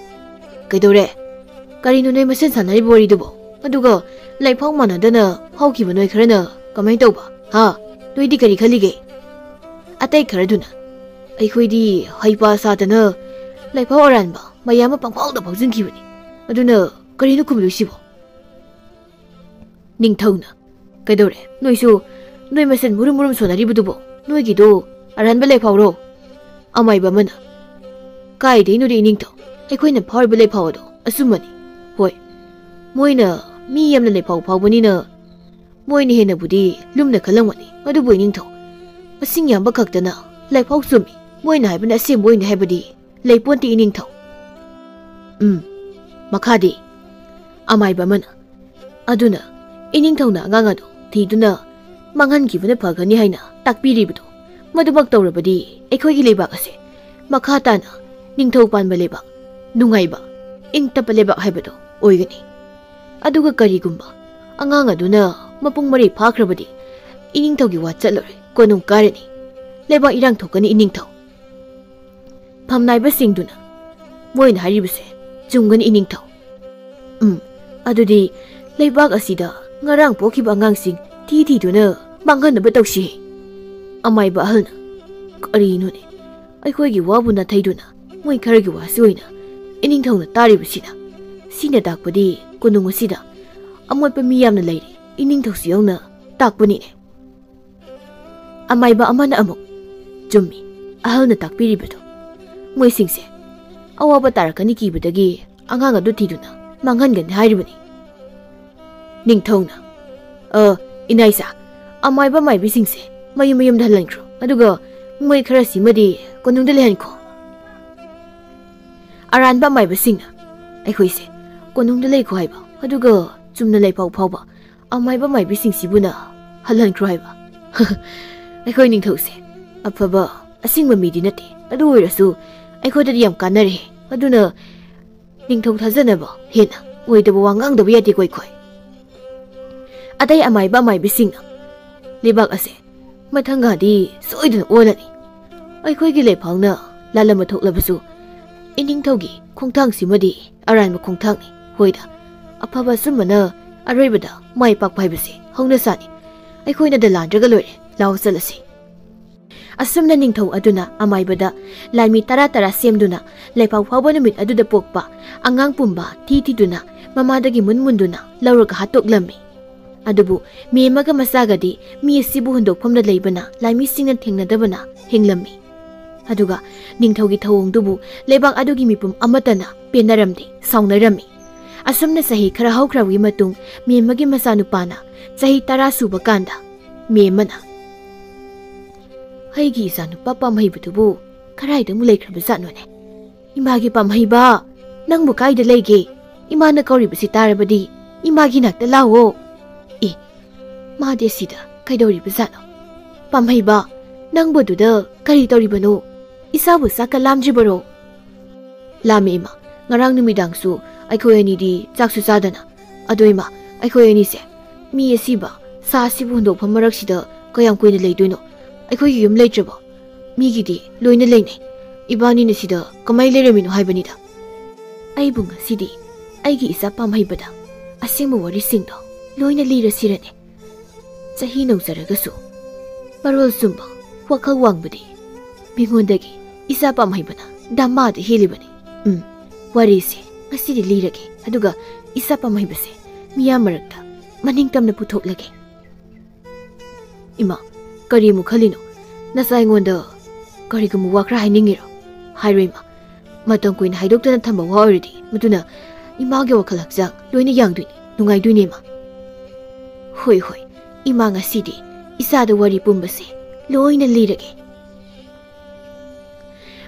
"ꯀꯩꯗꯧꯔꯦ? ꯀꯔꯤꯅꯣ ꯅꯣꯏ ꯃꯁꯦꯟ ꯁꯥꯟꯅꯔꯤꯕ ꯋꯥꯔꯤꯗꯨꯕꯣ? ꯑꯗꯨꯒ ꯂꯩꯐꯥꯎ ꯃꯥꯟꯅꯗꯅ ꯐꯥꯎꯈꯤꯕ ꯅꯣꯏ ꯈꯔꯅ ꯀꯃꯥꯏꯅ ꯇꯧꯕ? ꯍꯥ? ꯅꯣꯏꯗꯤ ꯀꯔꯤ ꯈꯜꯂꯤꯒꯦ?" ꯑꯇꯩ ꯈꯔꯗꯨꯅ, "ꯑꯩꯈꯣꯏꯗꯤ ꯍꯩꯄꯥ ꯁꯥꯗꯅ ꯂꯩꯐꯥꯎ ꯑꯔꯥꯟꯕ ꯃꯌꯥꯝ ꯑꯃ ꯄꯪꯐꯥꯎꯗ ꯐꯥꯎꯖꯤꯟꯈꯤꯕꯅꯤ꯫ ꯑꯗꯨꯅ ꯀꯔꯤꯅꯣ ꯈꯨꯝꯂꯨꯏꯁꯤꯕꯣ?" ꯅꯤꯡꯊꯧꯅ, "ꯀꯩꯗꯧꯔꯦ? ꯅꯣꯏꯁꯨ ꯅꯣꯏ ꯃꯁꯦꯟ ꯃꯨꯔꯨꯝ ꯃꯨꯔꯨꯝ ꯁꯣꯟꯅꯔꯤꯕꯗꯨꯕꯣ? ꯅꯣꯏꯒꯤꯗꯣ ꯑꯔꯥꯟꯕ ꯂꯩꯐꯥꯎꯔꯣ?" ꯑꯃꯥꯏꯕ ꯑꯃꯅ, "ꯀꯥꯏꯗꯩꯅꯣꯗꯤ ꯏꯅꯤꯡꯊꯧ, ꯑꯩꯈꯣꯏꯅ ꯐꯥꯎꯔꯤꯕ ꯂꯩꯐꯥꯎ ꯑꯗꯣ ꯑꯆꯨꯝꯕꯅꯤ꯫ ꯍꯣꯏ, ꯃꯣꯏꯅ ꯃꯤ ꯌꯥꯝꯅ ꯂꯩꯐꯥꯎ ꯐꯥꯎꯕꯅꯤꯅ ꯃꯣꯏꯅ ꯍꯦꯟꯅꯕꯨꯗꯤ ꯂꯨꯝꯅ ꯈꯜꯂꯝꯒꯅꯤ꯫ ꯑꯗꯨꯕꯨ ꯏꯅꯤꯡꯊꯧ, ꯃꯁꯤꯡ ꯌꯥꯝꯕ ꯈꯛꯇꯅ ꯂꯩꯐꯥꯎ ꯆꯨꯝꯃꯤ꯫ ꯃꯣꯏꯅ ꯍꯥꯏꯕꯅ ꯑꯁꯦꯡꯕ ꯑꯣꯏꯅꯤ ꯍꯥꯏꯕꯗꯤ ꯂꯩꯄꯣꯟꯇꯦ ꯏꯅꯤꯡꯊꯧ꯫" "ꯎꯝ, ꯃꯈꯥꯗꯤ?" ꯑꯃꯥꯏꯕ ꯑꯃꯅ, "ꯑꯗꯨꯅ ꯏꯅꯤꯡꯊꯧꯅ ꯑꯉꯥꯡ ꯑꯗꯨ ꯊꯤꯗꯨꯅ ꯃꯥꯡꯍꯟꯈꯤꯕꯅ ꯐꯒꯅꯤ ꯍꯥꯏꯅ ꯇꯥꯛꯄꯤꯔꯤꯕꯗꯨ, ꯃꯗꯨꯃꯛ ꯇꯧꯔꯕꯗꯤ ꯑꯩꯈꯣꯏꯒꯤ ꯂꯩꯕꯥꯛ ꯑꯁꯦ ꯃꯈꯥ ꯇꯥꯅ ꯅꯤꯡꯊꯧ ꯄꯥꯟꯕ ꯂꯩꯕꯥꯛ, ꯅꯨꯡꯉꯥꯏꯕ, ꯏꯪ ꯇꯞꯄ ꯂꯩꯕꯥꯛ ꯍꯥꯏꯕꯗꯨ ꯑꯣꯏꯒꯅꯤ꯫ ꯑꯗꯨꯒ ꯀꯔꯤꯒꯨꯝꯕ ꯑꯉꯥꯡ ꯑꯗꯨꯅ ꯃꯄꯨꯡ ꯃꯔꯩ ꯐꯥꯈ꯭ꯔꯕꯗꯤ ꯏꯅꯤꯡꯊꯧꯒꯤ ꯋꯥ ꯆꯠꯂꯔꯣꯏ, ꯀꯣꯅꯨꯡ ꯀꯥꯔꯅꯤ, ꯂꯩꯕꯥꯛ ꯏꯔꯥꯡ ꯊꯣꯛꯀꯅꯤ ꯏꯅꯤꯡꯊꯧ꯫" ꯐꯝꯅꯥꯏꯕꯁꯤꯡꯗꯨꯅ, "ꯃꯣꯏꯅ ꯍꯥꯏꯔꯤꯕꯁꯦ ꯆꯨꯝꯒꯅꯤ ꯏꯅꯤꯡꯊꯧ꯫ ꯎꯝ, ꯑꯗꯨꯗꯤ ꯂꯩꯕꯥꯛ ꯑꯁꯤꯗ ꯉꯔꯥꯡ ꯄꯣꯛꯈꯤꯕ ꯑꯉꯥꯡꯁꯤꯡ ꯊꯤ ꯊꯤꯗꯨꯅ ꯃꯥꯡꯍꯟꯅꯕ ꯇꯧꯁꯤ꯫" ꯑꯃꯥꯏꯕ ꯑꯍꯜꯅ, "ꯀꯔꯤꯅꯣꯅꯦ? ꯑꯩꯈꯣꯏꯒꯤ ꯋꯥꯕꯨ ꯅꯥꯊꯩꯗꯨꯅ ꯃꯣꯏ ꯈꯔꯒꯤ ꯋꯥꯁꯤ ꯑꯣꯏꯅ ꯏꯅꯤꯡꯊꯧꯅ ꯇꯥꯔꯤꯕꯁꯤꯅ? ꯁꯤꯅ ꯇꯥꯛꯄꯗꯤ ꯀꯣꯅꯨꯡ ꯑꯁꯤꯗ ꯑꯃꯣꯠꯄ ꯃꯤ ꯌꯥꯝꯅ ꯂꯩꯔꯤ, ꯏꯅꯤꯡꯊꯧꯁꯨ ꯌꯥꯎꯅ ꯇꯥꯛꯄꯅꯤꯅꯦ꯫" ꯑꯃꯥꯏꯕ ꯑꯃꯅ ꯑꯃꯨꯛ, "ꯆꯨꯝꯃꯤ, ꯑꯍꯜꯅ ꯇꯥꯛꯄꯤꯔꯤꯕꯗꯨ꯫ ꯃꯣꯏꯁꯤꯡꯁꯦ ꯑꯋꯥꯕ ꯇꯥꯔꯛꯀꯅꯤ ꯀꯤꯕꯗꯒꯤ ꯑꯉꯥꯡ ꯑꯗꯨ ꯊꯤꯗꯨꯅ ꯃꯥꯡꯍꯟꯒꯅꯤ ꯍꯥꯏꯔꯤꯕꯅꯤ꯫" ꯅꯤꯡꯊꯧꯅ, "ꯑ, ꯏꯅꯥꯏꯁꯥ, ꯑꯃꯥꯏꯕ ꯃꯥꯏꯕꯤꯁꯤꯡꯁꯦ ꯃꯌꯨꯝ ꯃꯌꯨꯝꯗ ꯍꯜꯍꯟꯈ꯭ꯔꯣ꯫ ꯑꯗꯨꯒ ꯃꯣꯏ ꯈꯔꯁꯤꯃꯗꯤ ꯀꯣꯅꯨꯡꯗ ꯂꯩꯍꯟꯈꯣ꯫ ꯑꯔꯥꯟꯕ ꯑꯃꯥꯏꯕꯁꯤꯡꯅ ꯑꯩꯈꯣꯏꯁꯦ ꯀꯣꯅꯨꯡꯗ ꯂꯩꯈꯣ ꯍꯥꯏꯕ, ꯑꯗꯨꯒ ꯆꯨꯝꯅ ꯂꯩꯐꯥꯎ ꯐꯥꯎꯕ ꯑꯃꯥꯏꯕ ꯃꯥꯏꯕꯤꯁꯤꯡꯁꯤꯕꯨꯅ ꯍꯜꯍꯟꯈ꯭ꯔꯣ ꯍꯥꯏꯕ꯫ ꯑꯩꯈꯣꯏ ꯅꯤꯡꯊꯧꯁꯦ ꯑꯐꯕ ꯑꯁꯦꯡꯕ ꯃꯤꯗꯤ ꯅꯠꯇꯦ, ꯑꯗꯨ ꯑꯣꯏꯔꯁꯨ ꯑꯩꯈꯣꯏꯗꯗꯤ ꯌꯥꯝ ꯀꯥꯟꯅꯔꯦ꯫ ꯑꯗꯨꯅ ꯅꯤꯡꯊꯧ ꯊꯥꯖꯅꯕ ꯍꯦꯟꯅ ꯑꯣꯏꯗꯕ ꯋꯥ ꯉꯥꯡꯗꯕ ꯌꯥꯗꯦꯀꯣ ꯑꯩꯈꯣꯏ꯫ ꯑꯇꯩ ꯑꯃꯥꯏꯕ ꯑꯃꯥꯏꯕꯤꯁꯤꯡꯅ ꯂꯩꯕꯥꯛ ꯑꯁꯦ ꯃꯊꯪꯒꯗꯤ ꯁꯣꯏꯗꯅ ꯑꯣꯜꯂꯅꯤ꯫ ꯑꯩꯈꯣꯏꯒꯤ ꯂꯩꯐꯥꯎꯅ ꯂꯥꯜꯂꯝꯕ ꯊꯣꯛꯂꯕꯁꯨ, ꯏꯅꯤꯡꯊꯧꯒꯤ ꯈꯣꯡꯊꯥꯡꯁꯤꯃꯗꯤ ꯑꯔꯥꯟꯕ ꯈꯣꯡꯊꯥꯡꯅꯤ꯫ ꯍꯣꯏꯗ, ꯑꯐꯕ ꯑꯆꯨꯝꯕꯅ ꯑꯔꯣꯏꯕꯗ ꯃꯥꯏ ꯄꯥꯛꯄ ꯍꯥꯏꯕꯁꯦ ꯍꯧꯅꯁꯥꯅꯤ꯫ ꯑꯩꯈꯣꯏꯅ ꯗ ꯂꯥꯟꯗ꯭ꯔꯒ ꯂꯣꯏꯔꯦ꯫ ꯂꯥꯎ ꯆꯠꯂꯁꯤ꯫ ꯑꯁꯨꯝꯅ ꯅꯤꯡꯊꯧ ꯑꯗꯨꯅ ꯑꯃꯥꯏꯕꯗ ꯂꯥꯏꯃꯤ ꯇꯔꯥ ꯇꯔꯥ ꯁꯦꯝꯗꯨꯅ ꯂꯩꯐꯥꯎ ꯐꯥꯎꯕ ꯅꯨꯃꯤꯠ ꯑꯗꯨꯗ ꯄꯣꯛꯄ ꯑꯉꯥꯡ ꯄꯨꯝꯕ ꯊꯤ ꯊꯤꯗꯨꯅ ꯃꯃꯥꯗꯒꯤ ꯃꯨꯟ ꯃꯨꯟꯗꯨꯅ ꯂꯧꯔꯒ ꯍꯥꯠꯇꯣꯛꯂꯝꯃꯤ꯫ ꯑꯗꯨꯕꯨ ꯃꯦꯝꯃꯒ ꯃꯆꯥꯒꯗꯤ ꯃꯤ ꯑꯁꯤꯕꯨ ꯍꯨꯟꯗꯣꯛꯐꯝꯗ ꯂꯩꯕꯅ ꯂꯥꯏꯃꯤꯁꯤꯡꯅ ꯊꯦꯡꯅꯗꯕꯅ ꯍꯤꯡꯂꯝꯃꯤ꯫ ꯑꯗꯨꯒ ꯅꯤꯡꯊꯧꯒꯤ ꯊꯧꯑꯣꯡꯗꯨꯕꯨ ꯂꯩꯕꯥꯛ ꯑꯗꯨꯒꯤ ꯃꯤꯄꯨꯝ ꯑꯃꯠꯇꯅ ꯄꯦꯟꯅꯔꯝꯗꯦ, ꯁꯥꯎꯅꯔꯝꯃꯤ꯫ ꯑꯁꯨꯝꯅ ꯆꯍꯤ ꯈꯔ ꯍꯧꯈ꯭ꯔꯕꯒꯤ ꯃꯇꯨꯡ ꯃꯦꯝꯃꯒꯤ ꯃꯆꯥꯅꯨꯄꯥꯅ ꯆꯍꯤ ꯇꯔꯥ ꯁꯨꯕ ꯀꯥꯟꯗ ꯃꯦꯝꯃꯅ, "ꯑꯩꯒꯤ ꯏꯆꯥꯅꯨꯄꯥ ꯄꯥꯝꯍꯩꯕꯗꯨꯕꯨ ꯀꯗꯥꯏꯗ ꯑꯃꯨꯛ ꯂꯩꯈ꯭ꯔꯕꯖꯥꯠꯅꯣꯅꯦ? ꯏꯃꯥꯒꯤ ꯄꯥꯝꯍꯩꯕ, ꯅꯪꯕꯨ ꯀꯥꯏꯗ ꯂꯩꯒꯦ? ꯏꯃꯥꯅ ꯀꯧꯔꯤꯕꯁꯤ ꯇꯥꯔꯕꯗꯤ ꯏꯃꯥꯒꯤ ꯅꯥꯛꯇ ꯂꯥꯛꯑꯣ꯫ ꯑꯦ, ꯃꯥꯗꯤ ꯑꯁꯤꯗ ꯀꯩꯗꯧꯔꯤꯕꯖꯥꯠꯅꯣ? ꯄꯥꯝꯍꯩꯕ, ꯅꯪꯕꯨ ꯑꯗꯨꯗ ꯀꯔꯤ ꯇꯧꯔꯤꯕꯅꯣ? ꯏꯆꯥꯕꯨ ꯆꯥꯛꯀ ꯂꯥꯝꯗ꯭ꯔꯤꯕꯔꯣ?" "ꯂꯥꯝꯃꯦ ꯏꯃꯥ, ꯉꯔꯥꯡ ꯅꯨꯃꯤꯗꯥꯡꯁꯨ ꯑꯩꯈꯣꯏ ꯑꯅꯤꯗꯤ ꯆꯥꯛꯁꯨ ꯆꯥꯗꯅ꯫ ꯑꯗꯣ ꯏꯃꯥ, ꯑꯩꯈꯣꯏ ꯑꯅꯤꯁꯦ ꯃꯤ ꯑꯁꯤꯕ ꯁꯥ ꯑꯁꯤꯕꯨ ꯍꯨꯟꯗꯣꯛꯐꯝ ꯃꯔꯛꯁꯤꯗ ꯀꯌꯥꯝ ꯀꯨꯏꯅ ꯂꯩꯗꯣꯏꯅꯣ? ꯑꯩꯈꯣꯏꯒꯤ ꯌꯨꯝ ꯂꯩꯇ꯭ꯔꯕꯣ? ꯃꯤꯒꯤꯗꯤ ꯂꯣꯏꯅ ꯂꯩꯅꯩ꯫ ꯏꯕꯥꯅꯤꯅ ꯁꯤꯗ ꯀꯃꯥꯏ ꯂꯩꯔꯝꯃꯤꯅꯣ ꯍꯥꯏꯕꯅꯤꯗ꯫ ꯑꯩꯕꯨ ꯉꯁꯤꯗꯤ ꯑꯩꯒꯤ ꯏꯆꯥ ꯄꯥꯝꯍꯩꯕꯗ ꯑꯁꯦꯡꯕ ꯋꯥꯔꯤꯁꯤꯡꯗꯣ ꯂꯣꯏꯅ ꯂꯤꯔꯁꯤꯔꯅꯦ? ꯆꯍꯤ ꯅꯧꯖꯔꯒꯁꯨ ꯃꯔꯣꯜ ꯆꯨꯝꯕ, ꯋꯥꯈꯜ ꯋꯥꯡꯕꯗꯤ ꯃꯤꯉꯣꯟꯗꯒꯤ ꯏꯆꯥ ꯄꯥꯝꯍꯩꯕꯅ ꯗꯃꯥꯗ ꯍꯦꯜꯂꯤꯕꯅꯤ꯫ ꯎꯝ, ꯋꯥꯔꯤꯁꯦ ꯉꯁꯤꯗꯤ ꯂꯤꯔꯒꯦ, ꯑꯗꯨꯒ ꯏꯆꯥ ꯄꯥꯝꯍꯩꯕꯁꯦ ꯃꯤꯌꯥꯝ ꯃꯔꯛꯇ ꯃꯅꯤꯡ ꯇꯝꯅ ꯄꯨꯊꯣꯛꯂꯒꯦ꯫" "ꯏꯃꯥ, ꯀꯔꯤ ꯑꯃꯨꯛ ꯈꯜꯂꯤꯅꯣ? ꯅꯆꯥ ꯑꯩꯉꯣꯟꯗ ꯀꯔꯤꯒꯨꯝꯕ ꯋꯥ ꯈꯔ ꯍꯥꯏꯅꯤꯡꯉꯤꯔꯣ? ꯍꯥꯏꯔꯣ ꯏꯃꯥ꯫ ꯃꯇꯝ ꯀꯨꯏꯅ ꯍꯥꯏꯗꯣꯛꯇꯅ ꯊꯝꯕ ꯋꯥ ꯑꯣꯏꯔꯗꯤ ꯃꯗꯨꯅ ꯏꯃꯥꯒꯤ ꯋꯥꯈꯜ ꯍꯛꯆꯥꯡ ꯂꯣꯏꯅ ꯌꯥꯡꯗꯣꯏꯅꯤ, ꯅꯨꯡꯉꯥꯏꯗꯣꯏꯅꯤ ꯏꯃꯥ꯫" "ꯍꯣꯏ, ꯍꯣꯏ, ꯏꯃꯥ ꯉꯁꯤꯗꯤ ꯏꯆꯥꯗ ꯋꯥꯔꯤ ꯄꯨꯝꯕꯁꯦ ꯂꯣꯏꯅ ꯂꯤꯔꯒꯦ꯫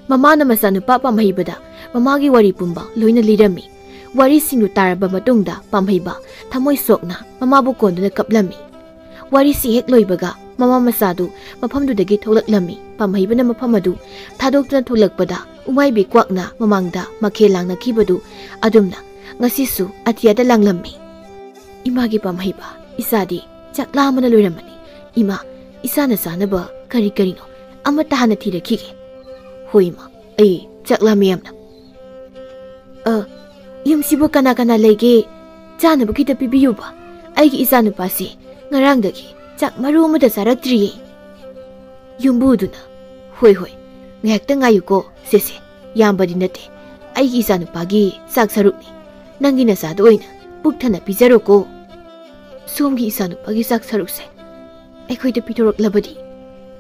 ꯃꯃꯥꯅ ꯃꯆꯥꯅꯨꯄꯥ ꯄꯥꯝꯍꯩꯕꯗ ꯃꯃꯥꯒꯤ ꯋꯥꯔꯤ ꯄꯨꯝꯕ ꯂꯣꯏꯅ ꯂꯤꯔꯝꯃꯤ꯫ ꯋꯥꯔꯤꯁꯤꯡꯗꯨ ꯇꯥꯔꯕ ꯃꯇꯨꯡꯗ ꯄꯥꯝꯍꯩꯕ ꯊꯃꯣꯏ ꯁꯣꯛꯅ ꯃꯃꯥꯕꯨ ꯀꯣꯟꯗꯨꯅ ꯀꯞꯂꯝꯃꯤ꯫ ꯋꯥꯔꯤꯁꯤ ꯍꯦꯛ ꯂꯣꯏꯕꯒ ꯃꯃꯥ ꯃꯆꯥꯗꯨ ꯃꯐꯝꯗꯨꯗꯒꯤ ꯊꯣꯛꯂꯛꯂꯝꯃꯤ꯫ ꯄꯥꯝꯍꯩꯕꯅ ꯃꯐꯝ ꯑꯗꯨ ꯊꯥꯗꯣꯛꯇꯨꯅ ꯊꯣꯛꯂꯛꯄꯗ ꯎꯃꯥꯏꯕꯤ ꯀ꯭ꯋꯥꯛꯅ ꯃꯃꯥꯡꯗ ꯃꯈꯦꯜ ꯂꯥꯡꯅꯈꯤꯕꯗꯨ ꯑꯗꯨꯝꯅ ꯉꯁꯤꯁꯨ ꯑꯇꯤꯌꯥꯗ ꯂꯥꯡꯂꯝꯃꯤ꯫ "ꯏꯃꯥꯒꯤ ꯄꯥꯝꯍꯩꯕ, ꯏꯆꯥꯗꯤ ꯆꯥꯛ ꯂꯥꯝꯕꯅ ꯂꯣꯏꯔꯝꯃꯅꯤ꯫ ꯏꯃꯥ, ꯏꯆꯥꯅ ꯆꯥꯅꯕ ꯀꯔꯤ ꯀꯔꯤꯅꯣ ꯑꯃꯠꯇ ꯍꯥꯟꯅ ꯊꯤꯔꯛꯈꯤꯒꯦ꯫" "ꯍꯣꯏ ꯏꯃꯥ, ꯑꯩ ꯆꯥꯛ ꯂꯥꯝꯃꯦ ꯌꯥꯝꯅ꯫" "ꯑ, ꯌꯨꯝꯁꯤꯕꯨ ꯀꯅꯥ ꯀꯅꯥ ꯂꯩꯒꯦ? ꯆꯥꯅꯕ ꯈꯤꯇ ꯄꯤꯕꯤꯌꯨꯕ꯫ ꯑꯩꯒꯤ ꯏꯆꯥꯅꯨꯄꯥꯁꯦ ꯉꯔꯥꯡꯗꯒꯤ ꯆꯥꯛ ꯃꯔꯨ ꯑꯃꯠꯇ ꯆꯥꯔꯛꯇ꯭ꯔꯤꯌꯦ꯫" ꯌꯨꯝꯕꯨꯗꯨꯅ, "ꯍꯣꯏ ꯍꯣꯏ, ꯉꯥꯏꯍꯥꯛꯇ ꯉꯥꯏꯌꯨꯀꯣ ꯁꯦꯁꯦ, ꯌꯥꯝꯕꯗꯤ ꯅꯠꯇꯦ, ꯑꯩꯒꯤ ꯏꯆꯥꯅꯨꯄꯥꯒꯤ ꯆꯥꯛ ꯁꯔꯨꯛꯅꯤ꯫ ꯅꯪꯒꯤ ꯅꯆꯥꯗ ꯑꯣꯏꯅ ꯄꯨꯛ ꯊꯟꯅ ꯄꯤꯖꯔꯣꯀꯣ꯫" "ꯁꯣꯝꯒꯤ ꯏꯆꯥꯅꯨꯄꯥꯒꯤ ꯆꯥꯛ ꯁꯔꯨꯛꯁꯦ ꯑꯩꯈꯣꯏꯗ ꯄꯤꯊꯣꯔꯛꯂꯕꯗꯤ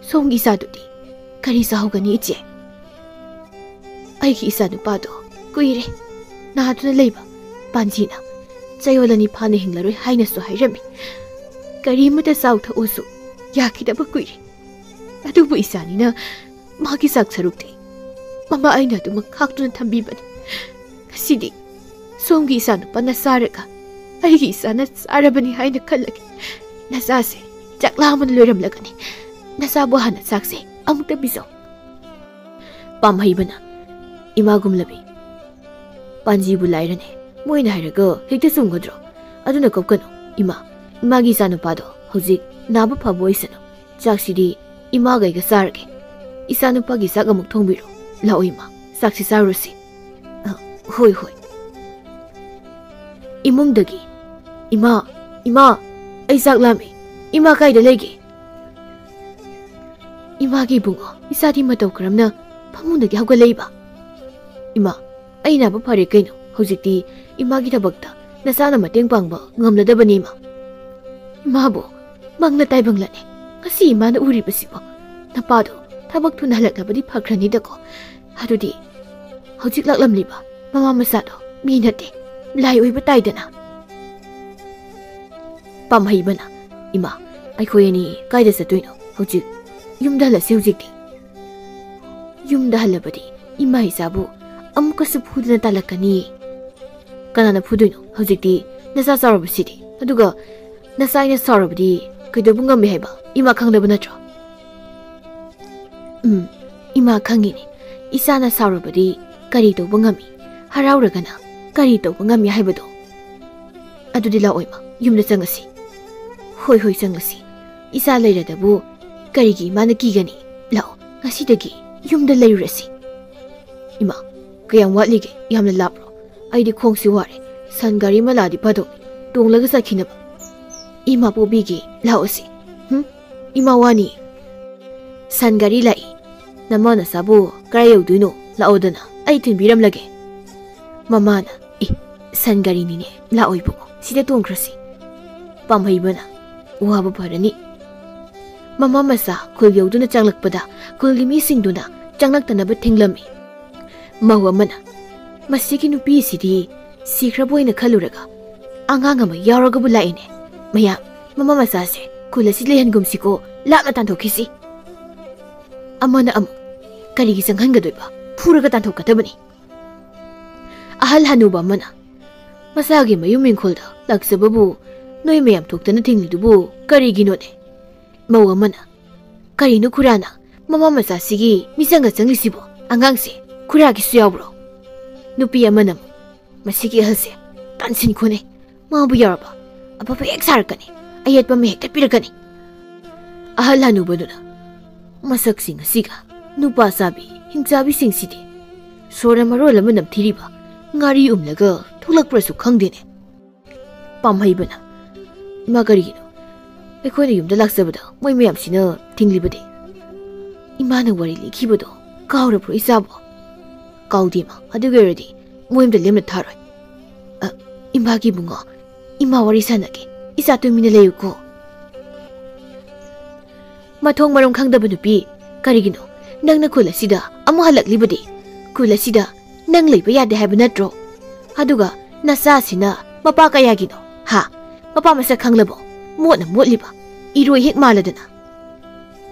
ꯁꯣꯝꯒꯤ ꯏꯆꯥꯗꯨꯗꯤ ꯀꯔꯤ ꯆꯥꯍꯧꯒꯅꯤ, ꯏꯆꯦ?" "ꯑꯩꯒꯤ ꯏꯆꯥꯅꯨꯄꯥꯗꯣ ꯀꯨꯏꯔꯦ ꯅꯥꯗꯨꯅ ꯂꯩꯕ꯫ ꯄꯥꯟꯖꯤꯅ ꯆꯌꯣꯜ ꯑꯅꯤ ꯐꯥꯅ ꯍꯤꯡꯂꯔꯣꯏ ꯍꯥꯏꯅꯁꯨ ꯍꯥꯏꯔꯝꯃꯤ꯫ ꯀꯔꯤꯃꯇ ꯆꯥꯎ ꯊꯛꯎꯁꯨ ꯌꯥꯈꯤꯗꯕ ꯀꯨꯏꯔꯦ꯫ ꯑꯗꯨꯕꯨ ꯏꯆꯥꯅꯤꯅ ꯃꯥꯒꯤ ꯆꯥꯛ ꯁꯔꯨꯛꯇꯤ ꯃꯃꯥ ꯑꯩꯅ ꯑꯗꯨꯃꯛ ꯈꯥꯛꯇꯨꯅ ꯊꯝꯕꯤꯕꯅꯤ꯫ ꯉꯁꯤꯗꯤ ꯁꯣꯝꯒꯤ ꯏꯆꯥꯅꯨꯄꯥꯅ ꯆꯥꯔꯒ ꯑꯩꯒꯤ ꯏꯆꯥꯅ ꯆꯥꯔꯕꯅꯤ ꯍꯥꯏꯅ ꯈꯜꯂꯒꯦ꯫ ꯅꯆꯥꯁꯦ ꯆꯥꯛ ꯂꯥꯝꯕꯅ ꯂꯣꯏꯔꯝꯂꯒꯅꯤ꯫ ꯅꯆꯥꯕꯨ ꯍꯥꯟꯅ ꯆꯥꯛꯁꯦ ꯑꯃꯨꯛꯇ ꯄꯤꯖꯧ꯫" ꯄꯥꯝꯍꯩꯕꯅ, "ꯏꯃꯥ ꯒꯨꯝꯂꯕꯤ, ꯄꯥꯟꯖꯤꯕꯨ ꯂꯥꯏꯔꯅꯦ, ꯃꯣꯏꯅ ꯍꯥꯏꯔꯒ ꯍꯦꯛꯇ ꯆꯨꯝꯒꯗ꯭ꯔꯣ? ꯑꯗꯨꯅ ꯀꯞꯀꯅꯨ ꯏꯃꯥ꯫ ꯏꯃꯥꯒꯤ ꯏꯆꯥꯅꯨꯄꯥꯗꯣ ꯍꯧꯖꯤꯛ ꯅꯥꯕ ꯐꯕ ꯑꯣꯏꯁꯅꯨ꯫ ꯆꯥꯛꯁꯤꯗꯤ ꯏꯃꯥꯒ ꯑꯩꯒ ꯆꯥꯔꯒꯦ꯫ ꯏꯆꯥꯅꯨꯄꯥꯒꯤ ꯆꯥꯛ ꯑꯃꯨꯛ ꯊꯣꯡꯕꯤꯔꯣ꯫ ꯂꯥꯛꯑꯣ ꯏꯃꯥ, ꯆꯥꯛꯁꯤ ꯆꯥꯔꯨꯔꯁꯤ꯫" "ꯑ, ꯍꯣꯏ ꯍꯣꯏ꯫" ꯏꯃꯨꯡꯗꯒꯤ, "ꯏꯃꯥ, ꯏꯃꯥ, ꯑꯩ ꯆꯥꯛ ꯂꯥꯝꯃꯦ꯫ ꯏꯃꯥ ꯀꯥꯏꯗ ꯂꯩꯒꯦ?" "ꯏꯃꯥꯒꯤ ꯏꯕꯨꯡꯉꯣ, ꯏꯆꯥꯗꯤ ꯃꯇꯧ ꯀꯔꯝꯅ ꯐꯃꯨꯡꯗꯒꯤ ꯍꯧꯒꯠꯂꯛꯏꯕ?" "ꯏꯃꯥ, ꯑꯩ ꯅꯥꯕ ꯐꯔꯦ ꯀꯩꯅꯣ꯫ ꯍꯧꯖꯤꯛꯇꯤ ꯏꯃꯥꯒꯤ ꯊꯕꯛꯇ ꯅꯆꯥꯅ ꯃꯇꯦꯡ ꯄꯥꯡꯕ ꯉꯝꯂꯗꯕꯅꯤ ꯏꯃꯥ꯫" "ꯏꯃꯥꯕꯨ ꯃꯪꯂ ꯇꯥꯏꯕꯪꯂꯅꯦ ꯉꯁꯤ ꯏꯃꯥꯅ ꯎꯔꯤꯕꯁꯤꯕꯣ꯫ ꯅꯄꯥꯗꯣ ꯊꯕꯛ ꯊꯨꯅ ꯍꯜꯂꯛꯂꯕꯗꯤ ꯐꯈ꯭ꯔꯅꯤꯗꯀꯣ꯫ ꯑꯗꯨꯗꯤ ꯍꯧꯖꯤꯛ ꯂꯥꯛꯂꯝꯂꯤꯕ ꯃꯃꯥ ꯃꯆꯥꯗꯣ ꯃꯤ ꯅꯠꯇꯦ, ꯂꯥꯏ ꯑꯣꯏꯕ ꯇꯥꯏꯗꯅ꯫" ꯄꯥꯝꯍꯩꯕꯅ, "ꯏꯃꯥ, ꯑꯩꯈꯣꯏ ꯑꯅꯤ ꯀꯥꯏꯗ ꯆꯠꯇꯣꯏꯅꯣ ꯍꯧꯖꯤꯛ? ꯌꯨꯝꯗ ꯍꯜꯂꯁꯤ ꯍꯧꯖꯤꯛꯇꯤ꯫ ꯌꯨꯝꯗ ꯍꯜꯂꯕꯗꯤ ꯏꯃꯥ ꯏꯆꯥꯕꯨ ꯑꯃꯨꯛꯀꯁꯨ ꯐꯨꯗꯅ ꯇꯥꯜꯂꯛꯀꯅꯤ꯫ ꯀꯅꯥꯅ ꯐꯨꯗꯣꯏꯅꯣ? ꯍꯧꯖꯤꯛꯇꯤ ꯅꯆꯥ ꯆꯥꯎꯔꯕꯁꯤꯗꯤ꯫ ꯑꯗꯨꯒ ꯅꯆꯥ ꯑꯩꯅ ꯁꯥꯎꯔꯕꯗꯤ ꯀꯩꯗꯧꯕ ꯉꯝꯃꯤ ꯍꯥꯏꯕ ꯏꯃꯥ ꯈꯪꯗꯕ ꯅꯠꯇ꯭ꯔꯣ? ꯎꯝ, ꯏꯃꯥ ꯈꯪꯉꯤꯅꯦ꯫ ꯏꯆꯥꯅ ꯁꯥꯎꯔꯕꯗꯤ ꯀꯔꯤ ꯇꯧꯕ ꯉꯝꯃꯤ, ꯍꯔꯥꯎꯔꯒꯅ ꯀꯔꯤ ꯇꯧꯕ ꯉꯝꯃꯤ ꯍꯥꯏꯕꯗꯣ꯫ ꯑꯗꯨꯗꯤ ꯂꯥꯛꯑꯣ ꯏꯃꯥ, ꯌꯨꯝꯗ ꯆꯪꯉꯁꯤ꯫ ꯍꯣꯏ, ꯍꯣꯏ, ꯆꯪꯉꯁꯤ꯫ ꯏꯆꯥ ꯂꯩꯔꯗꯕꯨ ꯀꯔꯤꯒꯤ ꯏꯃꯥꯅ ꯀꯤꯒꯅꯤ? ꯂꯥꯛꯑꯣ, ꯉꯁꯤꯗꯒꯤ ꯌꯨꯝꯗ ꯂꯩꯔꯨꯔꯁꯤ꯫ ꯏꯃꯥ, ꯀꯌꯥꯝ ꯋꯥꯠꯂꯤꯒꯦ? ꯌꯥꯝꯅ ꯂꯥꯞꯄ꯭ꯔꯣ? ꯑꯩꯗꯤ ꯈꯣꯡꯁꯤ ꯋꯥꯔꯦ꯫ ꯁꯟ ꯒꯥꯔꯤ ꯑꯃ ꯂꯥꯛꯑꯗꯤ ꯐꯗꯧꯅꯤ, ꯇꯣꯡꯂꯒ ꯆꯠꯈꯤꯅꯕ꯫ ꯏꯃꯥ ꯄꯣꯕꯤꯒꯦ, ꯂꯥꯛꯑꯣꯁꯤ꯫ ꯍꯨꯝ? ꯏꯃꯥ ꯋꯥꯅꯤ꯫ ꯁꯟ ꯒꯥꯔꯤ ꯂꯥꯛꯏ꯫ ꯅꯃꯥ ꯅꯆꯥꯕꯨ ꯀꯔꯥꯏ ꯌꯧꯗꯣꯏꯅꯣ? ꯂꯥꯛꯑꯣꯗꯅ, ꯑꯩ ꯊꯤꯟꯕꯤꯔꯝꯂꯒꯦ꯫ ꯃꯃꯥꯅ, "ꯏ, ꯁꯟ ꯒꯥꯔꯤꯅꯤꯅꯦ, ꯂꯥꯛꯑꯣ ꯏꯕꯨꯡꯉꯣ, ꯁꯤꯗ ꯇꯣꯡꯈ꯭ꯔꯁꯤ"꯫ ꯄꯥꯝꯍꯩꯕꯅ, "ꯋꯥꯕ ꯐꯔꯅꯤ"꯫ ꯃꯃꯥ ꯃꯆꯥ ꯈꯨꯜ ꯌꯧꯗꯨꯅ ꯆꯪꯂꯛꯄꯗ ꯈꯨꯜꯒꯤ ꯃꯤꯁꯤꯡꯗꯨꯅ ꯆꯪꯂꯛꯇꯅꯕ ꯊꯤꯡꯂꯝꯃꯤ꯫ ꯃꯧ ꯑꯃꯅ, "ꯃꯁꯤꯒꯤ ꯅꯨꯄꯤꯁꯤꯗꯤ ꯁꯤꯈ꯭ꯔꯕꯣꯏꯅ ꯈꯜꯂꯨꯔꯒ ꯑꯉꯥꯡ ꯑꯃ ꯌꯥꯎꯔꯒꯕꯨ ꯂꯥꯛꯏꯅꯦ꯫ ꯃꯌꯥꯝ, ꯃꯃꯥ ꯃꯆꯥꯁꯦ ꯈꯨꯜ ꯑꯁꯤ ꯂꯩꯍꯟꯒꯨꯝꯁꯤꯀꯣ, ꯂꯥꯞꯅ ꯇꯥꯟꯊꯣꯛꯈꯤꯁꯤ"꯫ ꯑꯃꯅ ꯑꯃꯨꯛ, "ꯀꯔꯤꯒꯤ ꯆꯪꯍꯟꯒꯗꯣꯏꯕ? ꯐꯨꯔꯒ ꯇꯥꯟꯊꯣꯛꯀꯗꯕꯅꯤ"꯫ ꯑꯍꯜ ꯍꯅꯨꯕ ꯑꯃꯅ, "ꯃꯆꯥꯒꯤ ꯃꯌꯨꯝ ꯏꯪꯈꯣꯜꯗ ꯂꯥꯛꯆꯕꯕꯨ ꯅꯣꯏ ꯃꯌꯥꯝ ꯊꯣꯛꯇꯅ ꯊꯤꯡꯂꯤꯗꯨꯕꯨ ꯀꯔꯤꯒꯤꯅꯣꯅꯦ?" ꯃꯧ ꯑꯃꯅ, "ꯀꯔꯤꯅꯣ ꯈꯨꯔꯥꯅ ꯃꯃꯥ ꯃꯆꯥꯁꯤꯒꯤ ꯃꯤꯆꯪꯒ ꯆꯪꯂꯤꯁꯤꯕꯣ? ꯑꯉꯥꯡꯁꯦ ꯈꯨꯔꯥꯒꯤꯁꯨ ꯌꯥꯎꯕ꯭ꯔꯣ?" ꯅꯨꯄꯤ ꯑꯃꯅ ꯑꯃꯨꯛ, "ꯃꯁꯤꯒꯤ ꯑꯍꯜꯁꯦ ꯇꯟꯁꯤꯟꯈꯣꯅꯦ꯫ ꯃꯥꯕꯨ ꯌꯥꯎꯔꯕ ꯑꯐꯕ ꯍꯦꯛ ꯁꯥꯔꯛꯀꯅꯤ, ꯑꯌꯦꯠꯄ ꯑꯃ ꯍꯦꯛꯇ ꯄꯤꯔꯛꯀꯅꯤ"꯫ ꯑꯍꯜ ꯍꯅꯨꯕꯗꯨꯅ, "ꯃꯁꯛꯁꯤꯡ ꯑꯁꯤꯒ ꯅꯨꯄꯥ ꯆꯥꯕꯤ ꯍꯤꯡꯆꯥꯕꯤꯁꯤꯡꯁꯤꯗꯤ ꯁꯣꯔ ꯃꯔꯣꯜ ꯑꯃ ꯅꯝꯊꯤꯔꯤꯕ, ꯉꯥꯔꯤ ꯎꯝꯂꯒ ꯊꯣꯛꯂꯛꯄ꯭ꯔꯁꯨ ꯈꯪꯗꯦꯅꯦ"꯫ ꯄꯥꯝꯍꯩꯕꯅ, "ꯏꯃꯥ, ꯀꯔꯤꯒꯤꯅꯣ ꯑꯩꯈꯣꯏꯅ ꯌꯨꯝꯗ ꯂꯥꯛꯆꯕꯗ ꯃꯣꯏ ꯃꯌꯥꯝꯁꯤꯅ ꯊꯤꯡꯂꯤꯕꯗꯤ? ꯏꯃꯥꯅ ꯋꯥꯔꯤ ꯂꯤꯈꯤꯕꯗꯣ ꯀꯥꯎꯔꯕ꯭ꯔꯣ ꯏꯆꯥꯕꯣ?" "ꯀꯥꯎꯗꯦ ꯏꯃꯥ, ꯑꯗꯨꯒꯤ ꯑꯣꯏꯔꯗꯤ ꯃꯣꯏ ꯑꯝꯇ ꯂꯦꯝꯅ ꯊꯥꯔꯣꯏ"꯫ "ꯑ, ꯏꯃꯥꯒꯤ ꯏꯕꯨꯡꯉꯣ, ꯏꯃꯥ ꯋꯥꯔꯤ ꯁꯥꯟꯅꯒꯦ, ꯏꯆꯥ ꯇꯨꯃꯤꯟꯅ ꯂꯩꯌꯨꯀꯣ"꯫ ꯃꯊꯣꯡ ꯃꯔꯝ ꯈꯪꯗꯕ ꯅꯨꯄꯤ, "ꯀꯔꯤꯒꯤꯅꯣ ꯅꯪꯅ ꯈꯨꯜ ꯑꯁꯤꯗ ꯑꯃꯨꯛ ꯍꯜꯂꯛꯂꯤꯕꯗꯤ? ꯈꯨꯜ ꯑꯁꯤꯗ ꯅꯪ ꯂꯩꯕ ꯌꯥꯗꯦ ꯍꯥꯏꯕ ꯅꯠꯇ꯭ꯔꯣ? ꯑꯗꯨꯒ ꯅꯆꯥꯁꯤꯅ ꯃꯄꯥ ꯀꯌꯥꯒꯤꯅꯣ? ꯍꯥ? ꯃꯄꯥ ꯃꯁꯛ ꯈꯪꯂꯕꯣ? ꯃꯣꯠꯅ ꯃꯣꯠꯂꯤꯕ"꯫ ꯏꯔꯣꯏ ꯍꯦꯛ ꯃꯥꯜꯂꯗꯅ꯫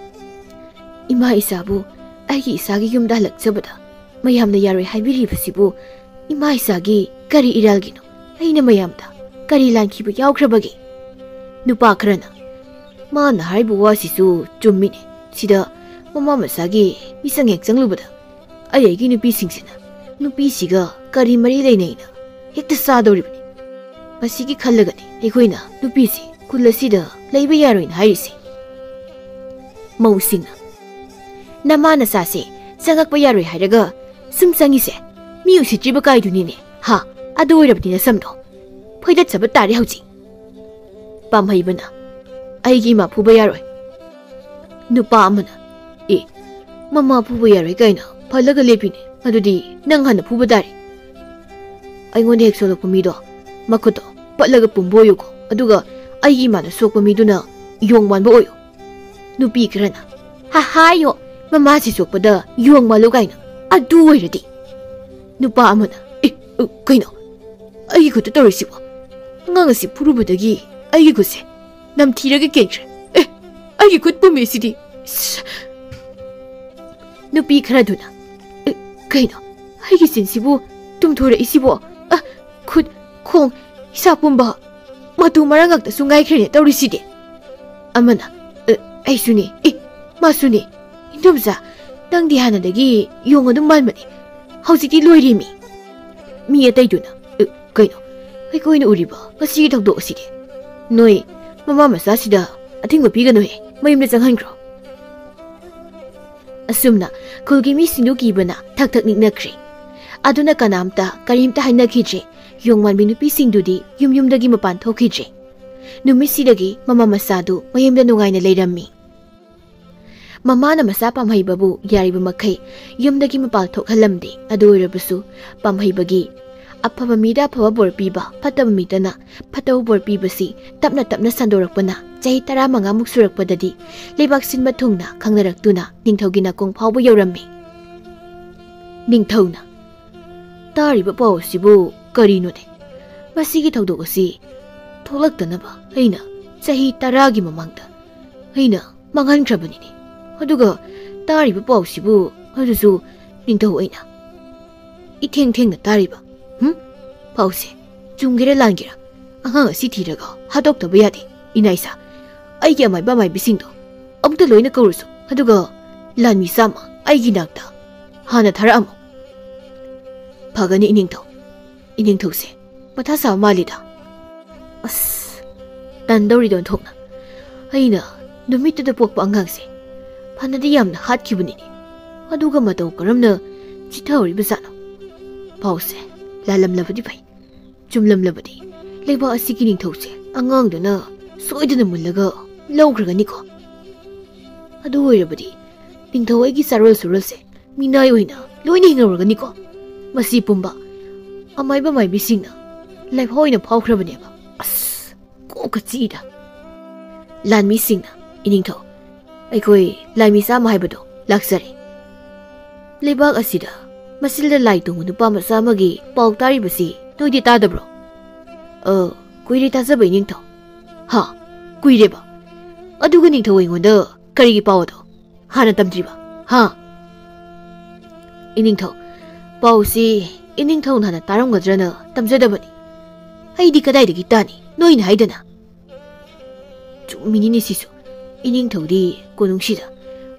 ꯏꯃꯥ ꯏꯆꯥꯕꯨ ꯑꯩꯒꯤ ꯏꯆꯥꯒꯤ ꯌꯨꯝꯗ ꯍꯜꯂꯛꯆꯕꯗ ꯃꯌꯥꯝꯅ ꯌꯥꯔꯣꯏ ꯍꯥꯏꯕꯤꯔꯤꯕꯁꯤꯕꯨ ꯏꯃꯥ ꯏꯆꯥꯒꯤ ꯀꯔꯤ ꯏꯔꯥꯜꯒꯤꯅꯣ? ꯑꯩꯅ ꯃꯌꯥꯝꯗ ꯀꯔꯤ ꯂꯥꯟꯈꯤꯕ ꯌꯥꯎꯈ꯭ꯔꯕꯒꯦ? ꯅꯨꯄꯥ ꯈꯔꯅ, "ꯃꯥꯅ ꯍꯥꯏꯔꯤꯕ ꯋꯥꯁꯤꯁꯨ ꯆꯨꯝꯃꯤꯅꯦ꯫ ꯁꯤꯗ ꯃꯃꯥ ꯃꯆꯥꯒꯤ ꯃꯤꯆꯪ ꯍꯦꯛ ꯆꯪꯂꯨꯕꯗ ꯑꯩ ꯑꯩꯒꯤ ꯅꯨꯄꯤꯁꯤꯡꯁꯤꯅ ꯅꯨꯄꯤꯁꯤꯒ ꯀꯔꯤ ꯃꯔꯤ ꯂꯩꯅꯩꯅ ꯍꯦꯛꯇ ꯆꯥꯗꯧꯔꯤꯕꯅꯤ꯫ ꯃꯁꯤꯒꯤ ꯈꯜꯂꯒꯅꯤ ꯑꯩꯈꯣꯏꯅ ꯅꯨꯄꯤꯁꯤ ꯈꯨꯜ ꯑꯁꯤꯗ ꯂꯩꯕ ꯌꯥꯔꯣꯏꯅ ꯍꯥꯏꯔꯤꯁꯦ꯫" ꯃꯧꯁꯤꯡꯅ, "ꯅꯃꯥ ꯅꯆꯥꯁꯦ ꯆꯪꯉꯛꯄ ꯌꯥꯔꯣꯏ ꯍꯥꯏꯔꯒ ꯁꯨꯝ ꯆꯪꯉꯤꯁꯦ ꯃꯤ ꯎꯁꯤꯠꯇ꯭ꯔꯤꯕ ꯀꯥꯏꯗꯨꯅꯤꯅꯦ꯫ ꯍꯥ, ꯑꯗꯨ ꯑꯣꯏꯔꯕꯗꯤ ꯅꯁꯝꯗꯣ ꯐꯣꯏꯗꯠꯆꯕ ꯇꯥꯔꯦ ꯍꯧꯖꯤꯛ꯫" ꯄꯥꯝꯍꯩꯕꯅ, "ꯑꯩꯒꯤ ꯏꯃꯥ ꯐꯨꯕ ꯌꯥꯔꯣꯏ꯫" ꯅꯨꯄꯥ ꯑꯃꯅ, "ꯑꯦ, ꯃꯃꯥ ꯐꯨꯕ ꯌꯥꯔꯣꯏ ꯀꯥꯏꯅ ꯐꯜꯂꯒ ꯂꯦꯞꯄꯤꯅꯦ꯫ ꯑꯗꯨꯗꯤ ꯅꯪ ꯍꯥꯟꯅ ꯐꯨꯕ ꯇꯥꯔꯦ꯫ ꯑꯩꯉꯣꯟꯗ ꯍꯦꯛ ꯁꯣꯛꯂꯛꯄ ꯃꯤꯗꯣ ꯃꯈꯨꯠꯇꯣ ꯄꯠꯂꯒ ꯄꯨꯝꯕ ꯑꯣꯏꯌꯨꯀꯣ, ꯑꯗꯨꯒ ꯑꯩꯒꯤ ꯏꯃꯥꯅ ꯁꯣꯛꯄ ꯃꯤꯗꯨꯅ ꯌꯣꯡ ꯃꯥꯟꯕ ꯑꯣꯏꯌꯨ꯫" ꯅꯨꯄꯤ ꯈꯔꯅ, "ꯍꯥ, ꯍꯥꯏꯌꯣ, ꯃꯃꯥꯁꯤ ꯁꯣꯛꯄꯗ ꯌꯣꯡ ꯃꯥꯜꯂꯨ ꯀꯥꯏꯅ꯫ ꯑꯗꯨ ꯑꯣꯏꯔꯗꯤ꯫" ꯅꯨꯄꯥ ꯑꯃꯅ, "ꯑꯦ, ꯑ, ꯀꯩꯅꯣ? ꯑꯩꯒꯤ ꯈꯨꯠꯇ ꯇꯧꯔꯤꯁꯤꯕꯣ? ꯑꯉꯥꯡ ꯑꯁꯤ ꯐꯨꯔꯨꯕꯗꯒꯤ ꯑꯩꯒꯤ ꯈꯨꯠꯁꯦ ꯅꯝꯊꯤꯔꯒ ꯀꯦꯟꯈ꯭ꯔꯦ꯫ ꯑꯦ, ꯑꯩꯒꯤ ꯈꯨꯠ ꯄꯨꯝꯃꯤꯁꯤꯗꯤ꯫" ꯁ-, ꯅꯨꯄꯤ ꯈꯔꯗꯨꯅ, "ꯑꯦ, ꯀꯩꯅꯣ? ꯑꯩꯒꯤ ꯆꯤꯟꯁꯤꯕꯨ ꯇꯨꯝꯊꯣꯔꯛꯏꯁꯤꯕꯣ? ꯑ, ꯈꯨꯠ, ꯈꯣꯡ, ꯏꯁꯥ ꯄꯨꯝꯕ ꯃꯇꯨ ꯃꯔꯥꯡ ꯉꯥꯛꯇꯁꯨ ꯉꯥꯏꯈ꯭ꯔꯦꯅꯦ ꯇꯧꯔꯤꯁꯤꯗꯤ꯫" ꯑꯃꯅ, "ꯑ, ꯑꯩꯁꯨꯅꯦ꯫ ꯑꯦ, ꯃꯥꯁꯨꯅꯦ꯫ ꯏꯟꯗꯣꯝꯆꯥ, ꯅꯪꯗꯤ ꯍꯥꯟꯅꯗꯒꯤ ꯌꯣꯡ ꯑꯗꯨꯝ ꯃꯥꯟꯕꯅꯦ꯫ ꯍꯧꯖꯤꯛꯇꯤ ꯂꯣꯏꯔꯦꯃꯤ꯫" ꯃꯤ ꯑꯇꯩꯗꯨꯅ, "ꯑ, ꯀꯩꯅꯣ? ꯑꯩꯈꯣꯏꯅ ꯎꯔꯤꯕ ꯉꯁꯤꯒꯤ ꯊꯧꯗꯣꯛ ꯑꯁꯤꯗꯤ? ꯅꯣꯏ ꯃꯃꯥ ꯃꯆꯥꯁꯤꯗ ꯑꯊꯤꯡꯕ ꯄꯤꯒꯅꯨꯍꯦ꯫ ꯃꯌꯨꯝꯗ ꯆꯪꯍꯟꯈ꯭ꯔꯣ꯫" ꯑꯁꯨꯝꯅ ꯈꯨꯜꯒꯤ ꯃꯤꯁꯤꯡꯗꯨ ꯀꯤꯕꯅ ꯊꯛ ꯊꯛ ꯅꯤꯛꯅꯈ꯭ꯔꯦ꯫ ꯑꯗꯨꯅ ꯀꯅꯥꯝꯇ ꯀꯔꯤꯝꯇ ꯍꯥꯏꯅꯈꯤꯗ꯭ꯔꯦ꯫ ꯌꯣꯡ ꯃꯥꯟꯕꯤ ꯅꯨꯄꯤꯁꯤꯡꯗꯨꯗꯤ ꯌꯨꯝ ꯌꯨꯝꯗꯒꯤ ꯃꯄꯥꯟ ꯊꯣꯛꯈꯤꯗ꯭ꯔꯦ꯫ ꯅꯨꯃꯤꯠꯁꯤꯗꯒꯤ ꯃꯃꯥ ꯃꯆꯥꯗꯨ ꯃꯌꯨꯝꯗ ꯅꯨꯡꯉꯥꯏꯅ ꯂꯩꯔꯝꯃꯤ꯫ ꯃꯃꯥꯅ ꯃꯆꯥ ꯄꯥꯝꯍꯩꯕꯕꯨ ꯌꯥꯔꯤꯕ ꯃꯈꯩ ꯌꯨꯝꯗꯒꯤ ꯃꯄꯥꯟ ꯊꯣꯛꯍꯜꯂꯝꯗꯦ꯫ ꯑꯗꯨ ꯑꯣꯏꯔꯕꯁꯨ ꯄꯥꯝꯍꯩꯕꯒꯤ ꯑꯐꯕ ꯃꯤꯗ ꯑꯐꯕ ꯕꯣꯔ ꯄꯤꯕ, ꯐꯠꯇꯕ ꯃꯤꯗꯅ ꯐꯠꯇꯕ ꯕꯣꯔ ꯄꯤꯕꯁꯤ ꯇꯞꯅ ꯇꯞꯅ ꯁꯟꯗꯣꯔꯛꯄꯅ ꯆꯍꯤ ꯇꯔꯥꯃꯉꯥꯃꯨꯛ ꯁꯨꯔꯛꯄꯗꯗꯤ ꯂꯩꯕꯥꯛ ꯁꯤꯟꯕ ꯊꯨꯡꯅ ꯈꯪꯅꯔꯛꯇꯨꯅ ꯅꯤꯡꯊꯧꯒꯤ ꯅꯥꯀꯣꯡ ꯐꯥꯎꯕ ꯌꯧꯔꯝꯃꯤ꯫ ꯅꯤꯡꯊꯧꯅ, "ꯇꯥꯔꯤꯕ ꯄꯥꯎ ꯑꯁꯤꯕꯨ ꯀꯔꯤꯅꯣꯅꯦ? ꯃꯁꯤꯒꯤ ꯊꯧꯗꯣꯛ ꯑꯁꯤ ꯊꯣꯛꯂꯛꯇꯅꯕ ꯑꯩꯅ ꯆꯍꯤ ꯇꯔꯥꯒꯤ ꯃꯃꯥꯡꯗ ꯑꯩꯅ ꯃꯥꯡꯍꯟꯈ꯭ꯔꯕꯅꯤꯅꯦ꯫ ꯑꯗꯨꯒ ꯇꯥꯔꯤꯕ ꯄꯥꯎꯁꯤꯕꯨ ꯑꯗꯨꯁꯨ ꯅꯤꯡꯊꯧ ꯑꯩꯅ ꯏꯊꯦꯡ ꯊꯦꯡꯅ ꯇꯥꯔꯤꯕ꯫ ꯍꯨꯝ? ꯄꯥꯎꯁꯦ ꯆꯨꯝꯒꯦꯔꯥ ꯂꯥꯟꯒꯦꯔꯥ ꯑꯉꯥꯡ ꯑꯁꯤ ꯊꯤꯔꯒ ꯍꯥꯠꯇꯣꯛꯇꯕ ꯌꯥꯗꯦ꯫ ꯏꯅꯥꯏꯁꯥ, ꯑꯩꯒꯤ ꯑꯃꯥꯏꯕ ꯑꯃꯥꯏꯕꯤꯁꯤꯡꯗꯣ ꯑꯃꯨꯛꯇ ꯂꯣꯏꯅ ꯀꯧꯔꯨꯁꯨ, ꯑꯗꯨꯒ ꯂꯥꯟꯃꯤ ꯆꯥꯝꯃ ꯑꯩꯒꯤ ꯅꯥꯛꯇ ꯍꯥꯟꯅ ꯊꯥꯔꯛꯑꯝꯃꯨ꯫ ꯐꯒꯅꯤ ꯏꯅꯤꯡꯊꯧ꯫ ꯏꯅꯤꯡꯊꯧꯁꯦ ꯃꯊꯥ ꯁꯥꯕ ꯃꯥꯜꯂꯤꯗ꯫ ꯑꯁ, ꯇꯟꯗꯧꯔꯤꯗ ꯑꯣꯟꯊꯣꯛꯅ꯫ ꯑꯩꯅ ꯅꯨꯃꯤꯠꯇꯨꯗ ꯄꯣꯛꯄ ꯑꯉꯥꯡꯁꯦ ꯐꯅꯗꯤ ꯌꯥꯝꯅ ꯍꯥꯠꯈꯤꯕꯅꯤꯅꯦ꯫ ꯑꯗꯨꯒ ꯃꯇꯧ ꯀꯔꯝꯅ ꯆꯤꯊꯍꯧꯔꯤꯕꯖꯥꯠꯅꯣ? ꯄꯥꯎꯁꯦ ꯂꯥꯜꯂꯝꯂꯕꯗꯤ ꯐꯩ, ꯆꯨꯝꯂꯝꯂꯕꯗꯤ ꯂꯩꯕꯥꯛ ꯑꯁꯤꯒꯤ ꯅꯤꯡꯊꯧꯁꯦ ꯑꯉꯥꯡꯗꯨꯅ ꯁꯣꯏꯗꯅ ꯃꯨꯜꯂꯒ ꯂꯧꯈ꯭ꯔꯒꯅꯤꯀꯣ꯫ ꯑꯗꯨ ꯑꯣꯏꯔꯕꯗꯤ ꯅꯤꯡꯊꯧ ꯑꯩꯒꯤ ꯆꯥꯔꯣꯜ ꯁꯨꯔꯣꯜꯁꯦ ꯃꯤꯅꯥꯏ ꯑꯣꯏꯅ ꯂꯣꯏꯅ ꯍꯤꯡꯍꯧꯔꯒꯅꯤꯀꯣ꯫ ꯃꯁꯤ ꯄꯨꯝꯕ ꯑꯃꯥꯏꯕ ꯃꯥꯏꯕꯤꯁꯤꯡꯅ ꯂꯥꯏꯐꯥꯎ ꯑꯣꯏꯅ ꯐꯥꯎꯈ꯭ꯔꯕꯅꯦꯕ꯫ ꯑꯁ, ꯀꯣꯛꯀ ꯆꯤꯛꯏꯗ꯫ ꯂꯥꯟꯃꯤꯁꯤꯡꯅ, "ꯏꯅꯤꯡꯊꯧ, ꯑꯩꯈꯣꯏ ꯂꯥꯟꯃꯤ ꯆꯥꯝꯃ ꯍꯥꯏꯕꯗꯣ ꯂꯥꯛꯆꯔꯦ꯫ ꯂꯩꯕꯥꯛ ꯑꯁꯤꯗ ꯃꯁꯤꯜꯗ ꯂꯥꯏ ꯇꯣꯡꯕ ꯅꯨꯄꯥ ꯃꯆꯥ ꯑꯃꯒꯤ ꯄꯥꯎ ꯇꯥꯔꯤꯕꯁꯤ ꯅꯣꯏꯗꯤ ꯇꯥꯗꯕ꯭ꯔꯣ?" "ꯑ, ꯀꯨꯏꯔꯦ ꯇꯥꯖꯕ ꯏꯅꯤꯡꯊꯧ꯫" "ꯍꯥ? ꯀꯨꯏꯔꯦꯕ? ꯑꯗꯨꯒ ꯅꯤꯡꯊꯧ ꯑꯩꯉꯣꯟꯗ ꯀꯔꯤꯒꯤ ꯄꯥꯎ ꯑꯗꯣ ꯍꯥꯟꯅ ꯇꯝꯗ꯭ꯔꯤꯕ? ꯍꯥ?" "ꯏꯅꯤꯡꯊꯧ, ꯄꯥꯎꯁꯤ ꯏꯅꯤꯡꯊꯧꯅ ꯍꯥꯟꯅ ꯇꯥꯔꯝꯒꯗ꯭ꯔꯅ ꯇꯝꯖꯗꯕꯅꯤ꯫ ꯑꯩꯗꯤ ꯀꯗꯥꯏꯗꯒꯤ ꯇꯥꯅꯤ? ꯅꯣꯏꯅ ꯍꯥꯏꯗꯅ꯫" ꯆꯨꯝꯃꯤꯅꯤꯅꯦ ꯁꯤꯁꯨ꯫ ꯏꯅꯤꯡꯊꯧꯗꯤ ꯀꯣꯅꯨꯡꯁꯤꯗ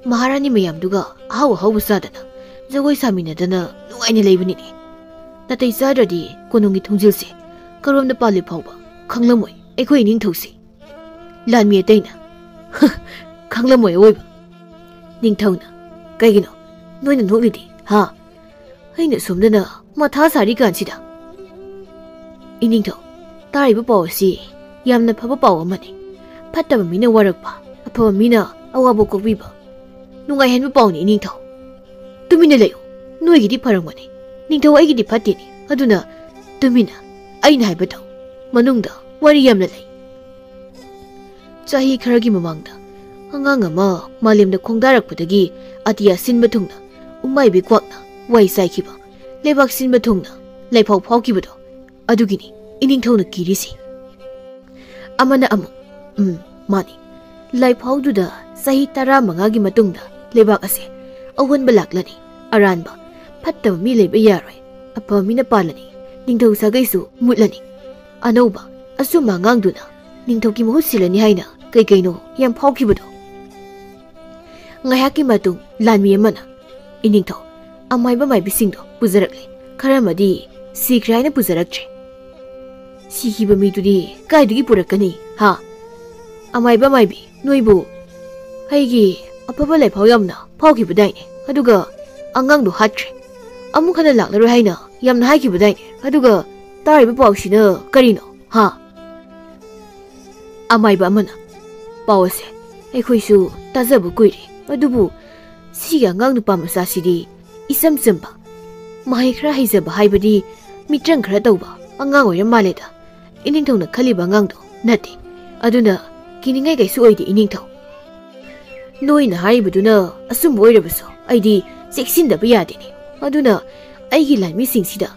ꯃꯍꯥꯔꯥꯅꯤ ꯃꯌꯥꯝꯗꯨꯒ ꯑꯍꯥꯎ ꯑꯍꯥꯎꯕ ꯆꯥꯗꯅ, ꯖꯒꯣꯏ ꯁꯥꯃꯤꯟꯅꯗꯅ ꯅꯨꯡꯉꯥꯏꯅ ꯂꯩꯕꯅꯤꯅꯦ꯫ ꯅꯥꯇꯩ ꯆꯥꯗ꯭ꯔꯗꯤ ꯀꯣꯅꯨꯡꯒꯤ ꯊꯣꯡꯖꯤꯜꯁꯦ ꯀꯔꯣꯝꯗ ꯄꯥꯜꯂꯤ ꯐꯥꯎꯕ ꯈꯪꯂꯝꯃꯣꯏ ꯑꯩꯈꯣꯏ ꯏꯅꯤꯡꯊꯧꯁꯦ꯫ ꯂꯥꯟꯃꯤ ꯑꯇꯩꯅ, "ꯈꯪꯂꯝꯃꯣꯏ ꯑꯋꯣꯏꯕ꯫" ꯅꯤꯡꯊꯧꯅ, "ꯀꯩꯒꯤꯅꯣ ꯅꯣꯏꯅ ꯅꯣꯛꯂꯤꯗꯤ, ꯍꯥ?" ꯑꯩꯅ ꯁꯣꯝꯗꯅ ꯃꯊꯥ ꯁꯥꯔꯤ ꯀꯥꯟꯁꯤꯗ꯫ ꯏꯅꯤꯡꯊꯧ, ꯇꯥꯔꯤꯕ ꯄꯥꯎ ꯑꯁꯤ ꯌꯥꯝꯅ ꯐꯕ ꯄꯥꯎ ꯑꯃꯅꯤ꯫ ꯐꯠꯇꯕ ꯃꯤꯅ ꯋꯥꯔꯛꯄ, ꯑꯐꯕ ꯃꯤꯅ ꯑꯋꯥꯕ ꯀꯣꯛꯄꯤꯕ, ꯅꯨꯡꯉꯥꯏꯍꯟꯕ ꯄꯥꯎꯅꯤ ꯏꯅꯤꯡꯊꯧ꯫ ꯇꯨꯃꯤꯟꯅ ꯂꯩꯌꯨ꯫ ꯅꯣꯏꯒꯤꯗꯤ ꯐꯔꯝꯒꯅꯤ, ꯅꯤꯡꯊꯧ ꯑꯩꯒꯤꯗꯤ ꯐꯠꯇꯦꯅꯦ꯫ ꯑꯗꯨꯅ ꯇꯨꯃꯤꯟꯅ ꯑꯩꯅ ꯍꯥꯏꯕ ꯇꯧ꯫ ꯃꯅꯨꯡꯗ ꯋꯥꯔꯤ ꯌꯥꯝꯅ ꯂꯩ꯫ ꯆꯍꯤ ꯈꯔꯒꯤ ꯃꯃꯥꯡꯗ ꯑꯉꯥꯡ ꯑꯃ ꯃꯥꯂꯦꯝꯗ ꯈꯣꯡꯗꯥꯔꯛꯄꯗꯒꯤ ꯑꯇꯤꯌꯥ ꯁꯤꯟꯕ ꯊꯨꯡꯅ ꯎꯃꯥꯏꯕꯤ ꯀ꯭ꯋꯥꯛꯅ ꯋꯥꯏ ꯆꯥꯏꯈꯤꯕ, ꯂꯩꯕꯥꯛ ꯁꯤꯟꯕ ꯊꯨꯡꯅ ꯂꯩꯐꯥꯎ ꯐꯥꯎꯈꯤꯕꯗꯣ, ꯑꯗꯨꯒꯤꯅꯤ ꯏꯅꯤꯡꯊꯧꯅ ꯀꯤꯔꯤꯁꯤ꯫ ꯑꯃꯅ ꯑꯃꯨꯛ, "ꯎꯝ, ꯃꯥꯅꯤ, ꯂꯥꯏꯐꯥꯎꯗꯨꯗ ꯆꯍꯤ ꯇꯔꯥꯃꯉꯥꯒꯤ ꯃꯇꯨꯡꯗ ꯂꯩꯕꯥꯛ ꯑꯁꯦ ꯑꯑꯣꯟꯕ ꯂꯥꯛꯂꯅꯤ꯫ ꯑꯔꯥꯟꯕ, ꯐꯠꯇꯕ ꯃꯤ ꯂꯩꯕ ꯌꯥꯔꯣꯏ꯫ ꯑꯐꯕ ꯃꯤꯅ ꯄꯥꯜꯂꯅꯤ꯫ ꯅꯤꯡꯊꯧ ꯁꯥꯒꯩꯁꯨ ꯃꯨꯠꯂꯅꯤ꯫ ꯑꯅꯧꯕ, ꯑꯆꯨꯝꯕ ꯑꯉꯥꯡꯗꯨꯅ ꯅꯤꯡꯊꯧꯒꯤ ꯃꯍꯨꯠ ꯁꯤꯜꯂꯅꯤ ꯍꯥꯏꯅ ꯀꯩ ꯀꯩꯅꯣ ꯌꯥꯝ ꯐꯥꯎꯈꯤꯕꯗꯣ꯫ ꯉꯥꯏꯍꯥꯛꯀꯤ ꯃꯇꯨꯡ ꯂꯥꯟꯃꯤ ꯑꯃꯅ, "ꯏꯅꯤꯡꯊꯧ, ꯑꯃꯥꯏꯕ ꯃꯥꯏꯕꯤꯁꯤꯡꯗꯣ ꯄꯨꯖꯔꯛꯂꯦ꯫ ꯈꯔ ꯑꯃꯗꯤ ꯁꯤꯈ꯭ꯔꯦ ꯍꯥꯏꯅ ꯄꯨꯖꯔꯛꯇ꯭ꯔꯦ꯫ ꯁꯤꯈꯤꯕ ꯃꯤꯗꯨꯗꯤ ꯀꯥꯏꯗꯒꯤ ꯄꯨꯔꯛꯀꯅꯤ, ꯍꯥ? ꯑꯃꯥꯏꯕ ꯃꯥꯏꯕꯤ, ꯅꯣꯏꯕꯨ ꯑꯩꯒꯤ ꯑꯐꯕ ꯂꯥꯏꯐꯥꯎ ꯌꯥꯝꯅ ꯐꯥꯎꯈꯤꯕꯗꯥꯏꯅꯦ, ꯑꯗꯨꯒ ꯑꯉꯥꯡꯗꯣ ꯍꯥꯠꯈ꯭ꯔꯦ꯫ ꯑꯃꯨꯛ ꯍꯟꯅ ꯂꯥꯛꯂꯔꯣꯏ ꯍꯥꯏꯅ ꯌꯥꯝꯅ ꯍꯥꯏꯈꯤꯕꯗꯥꯏꯅꯦ, ꯑꯗꯨꯒ ꯇꯥꯔꯤꯕ ꯄꯥꯎꯁꯤꯅ ꯀꯔꯤꯅꯣ, ꯍꯥ?" ꯑꯃꯥꯏꯕ ꯑꯃꯅ, "ꯄꯥꯎ ꯑꯁꯦ ꯑꯩꯈꯣꯏꯁꯨ ꯇꯥꯖꯕ ꯀꯨꯏꯔꯦ, ꯑꯗꯨꯕꯨ ꯁꯤꯒꯤ ꯑꯉꯥꯡ ꯅꯨꯄꯥ ꯃꯆꯥꯁꯤꯗꯤ ꯏꯆꯝ ꯆꯝꯕ, ꯃꯍꯩ ꯈꯔ ꯍꯩꯖꯕ ꯍꯥꯏꯕꯗꯤ ꯃꯤꯇ꯭ꯔꯪ ꯈꯔ ꯇꯧꯕ ꯑꯉꯥꯡ ꯑꯣꯏꯔ ꯃꯥꯜꯂꯦꯗ꯫ ꯏꯅꯤꯡꯊꯧꯅ ꯈꯜꯂꯤꯕ ꯑꯉꯥꯡꯗꯣ ꯅꯠꯇꯦ꯫ ꯑꯗꯨꯅ ꯀꯤꯅꯤꯡꯉꯥꯏ ꯀꯩꯁꯨ ꯑꯣꯏꯗꯦ ꯏꯅꯤꯡꯊꯧ꯫ ꯅꯣꯏꯅ ꯍꯥꯏꯔꯤꯕꯗꯨꯅ ꯑꯆꯨꯝꯕ ꯑꯣꯏꯔꯕꯁꯨ ꯑꯩꯗꯤ ꯆꯦꯛꯁꯤꯟꯗꯕ ꯌꯥꯗꯦꯅꯦ꯫ ꯑꯗꯨꯅ ꯑꯩꯒꯤ ꯂꯥꯟꯃꯤꯁꯤꯡꯁꯤꯗ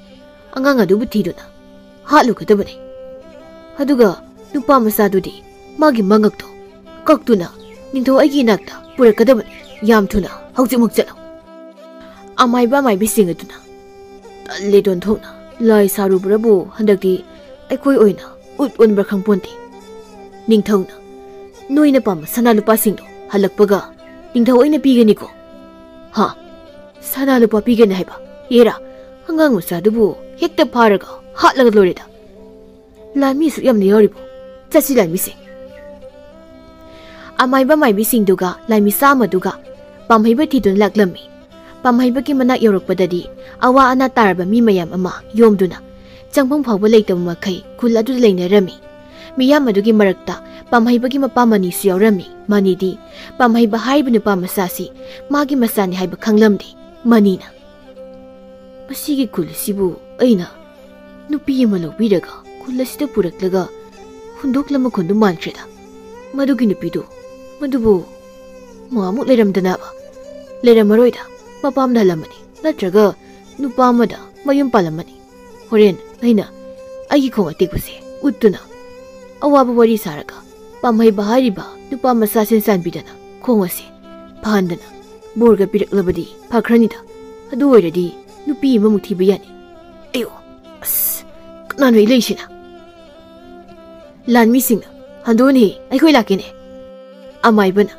ꯑꯉꯥꯡ ꯑꯗꯨꯕꯨ ꯊꯤꯗꯨꯅ ꯍꯥꯠꯂꯨꯒꯗꯕꯅꯤ꯫ ꯑꯗꯨꯒ ꯅꯨꯄꯥ ꯃꯆꯥꯗꯨꯗꯤ ꯃꯥꯒꯤ ꯃꯉꯛꯇꯣ ꯀꯛꯇꯨꯅ ꯅꯤꯡꯊꯧ ꯑꯩꯒꯤ ꯏꯅꯥꯛꯇ ꯄꯨꯔꯛꯀꯗꯕꯅꯤ꯫ ꯌꯥꯝ ꯊꯨꯅ, ꯍꯧꯖꯤꯛꯃꯛ ꯆꯠꯂꯣ꯫" ꯑꯃꯥꯏꯕ ꯑꯃꯥꯏꯕꯤꯁꯤꯡ ꯑꯗꯨꯅ, "ꯇꯜꯂꯦ ꯗꯣꯟꯊꯣꯛꯅ, ꯂꯥꯏ ꯁꯥꯔꯨꯕ꯭ꯔꯕꯨ ꯍꯟꯗꯛꯇꯤ ꯑꯩꯈꯣꯏ ꯑꯣꯏꯅ ꯎꯠ ꯑꯣꯟꯕ꯭ꯔꯥ ꯈꯪꯄꯣꯟꯇꯦ꯫" ꯅꯤꯡꯊꯧꯅ, "ꯅꯣꯏꯅ ꯄꯥꯝꯕ ꯁꯅꯥ ꯂꯨꯄꯥꯁꯤꯡꯗꯣ ꯍꯜꯂꯛꯄꯒ ꯅꯤꯡꯊꯧ ꯑꯩꯅ ꯄꯤꯒꯅꯤꯀꯣ꯫" "ꯍꯥ? ꯁꯅꯥ ꯂꯨꯄꯥ ꯄꯤꯒꯅꯤ ꯍꯥꯏꯕ? ꯑꯦꯔꯥ, ꯑꯉꯥꯡ ꯃꯆꯥꯗꯨꯕꯨ ꯍꯦꯛꯇ ꯐꯥꯔꯒ ꯍꯥꯠꯂꯒ ꯂꯣꯏꯔꯦꯗ꯫ ꯂꯥꯟꯃꯤ ꯑꯁꯨꯛ ꯌꯥꯝꯅ ꯌꯥꯎꯔꯤꯕꯣ? ꯆꯠꯁꯤ ꯂꯥꯟꯃꯤꯁꯦ꯫" ꯑꯃꯥꯏꯕ ꯃꯥꯏꯕꯤꯁꯤꯡꯗꯨꯒ ꯂꯥꯟꯃꯤ ꯆꯥꯝꯃꯗꯨꯒ ꯄꯥꯝꯍꯩꯕ ꯊꯤꯗꯨꯅ ꯂꯥꯛꯂꯝꯃꯤ꯫ ꯄꯥꯝꯍꯩꯕꯒꯤ ꯃꯅꯥꯛ ꯌꯧꯔꯛꯄꯗꯗꯤ ꯑꯋꯥ ꯑꯅꯥ ꯇꯥꯔꯕ ꯃꯤ ꯃꯌꯥꯝ ꯑꯃ ꯌꯣꯝꯗꯨꯅ ꯆꯪꯐꯝ ꯐꯥꯎꯕ ꯂꯩꯇꯕ ꯃꯈꯩ ꯈꯨꯜ ꯑꯗꯨꯗ ꯂꯩꯅꯔꯝꯃꯤ꯫ ꯃꯤꯌꯥꯝ ꯑꯗꯨꯒꯤ ꯃꯔꯛꯇ ꯄꯥꯝꯍꯩꯕꯒꯤ ꯃꯄꯥ ꯃꯅꯤꯁꯨ ꯌꯥꯎꯔꯝꯃꯤ꯫ ꯃꯅꯤꯗꯤ ꯄꯥꯝꯍꯩꯕ ꯍꯥꯏꯔꯤꯕ ꯅꯨꯄꯥ ꯃꯆꯥꯁꯤ ꯃꯥꯒꯤ ꯃꯆꯥꯅꯤ ꯍꯥꯏꯕ ꯈꯪꯂꯝꯗꯦ꯫ ꯃꯅꯤꯅ, "ꯃꯁꯤꯒꯤ ꯈꯨꯜ ꯑꯁꯤꯕꯨ ꯑꯩꯅ ꯅꯨꯄꯤ ꯑꯃ ꯂꯧꯕꯤꯔꯒ ꯈꯨꯜ ꯑꯁꯤꯗ ꯄꯨꯔꯛꯂꯒ ꯍꯨꯟꯗꯣꯛꯂꯝꯕ ꯈꯨꯟꯗꯨ ꯃꯥꯟꯈ꯭ꯔꯦꯗ꯫ ꯃꯗꯨꯒꯤ ꯅꯨꯄꯤꯗꯨ, ꯃꯗꯨꯕꯨ ꯃꯥꯃꯨꯛ ꯂꯩꯔꯝꯗꯅꯕ? ꯂꯩꯔꯝꯃꯔꯣꯏꯗ, ꯃꯄꯥꯝꯗ ꯍꯜꯂꯝꯃꯅꯤ, ꯅꯠꯇ꯭ꯔꯒ ꯅꯨꯄꯥ ꯑꯃꯗ ꯃꯌꯨꯝ ꯄꯥꯜꯂꯝꯃꯅꯤ꯫ ꯍꯣꯔꯦꯟ ꯑꯩꯅ ꯑꯩꯒꯤ ꯈꯣꯡ ꯑꯇꯦꯛꯄꯁꯦ ꯎꯠꯇꯨꯅ ꯑꯋꯥꯕ ꯋꯥꯔꯤ ꯁꯥꯔꯒ ꯄꯥꯝꯍꯩꯕ ꯍꯥꯏꯔꯤꯕ ꯅꯨꯄꯥ ꯃꯆꯥꯁꯤꯅ ꯆꯥꯟꯕꯤꯗꯅ ꯈꯣꯡ ꯑꯁꯦ ꯐꯍꯟꯗꯅ ꯕꯣꯔꯒ ꯄꯤꯔꯛꯂꯕꯗꯤ ꯐꯈ꯭ꯔꯅꯤꯗ꯫ ꯑꯗꯨ ꯑꯣꯏꯔꯗꯤ ꯅꯨꯄꯤ ꯑꯃꯃꯨꯛ ꯊꯤꯕ ꯌꯥꯅꯤ꯫ ꯑꯌꯣ, ꯑꯁ, ꯀꯅꯥꯅꯣ ꯏꯂꯩꯁꯤꯅ? ꯂꯥꯟꯃꯤꯁꯤꯡꯅ, "ꯍꯟꯗꯣꯛꯑꯣꯅꯦ, ꯑꯩꯈꯣꯏ ꯂꯥꯛꯀꯦꯅꯦ"꯫ ꯑꯃꯥꯏꯕꯅ,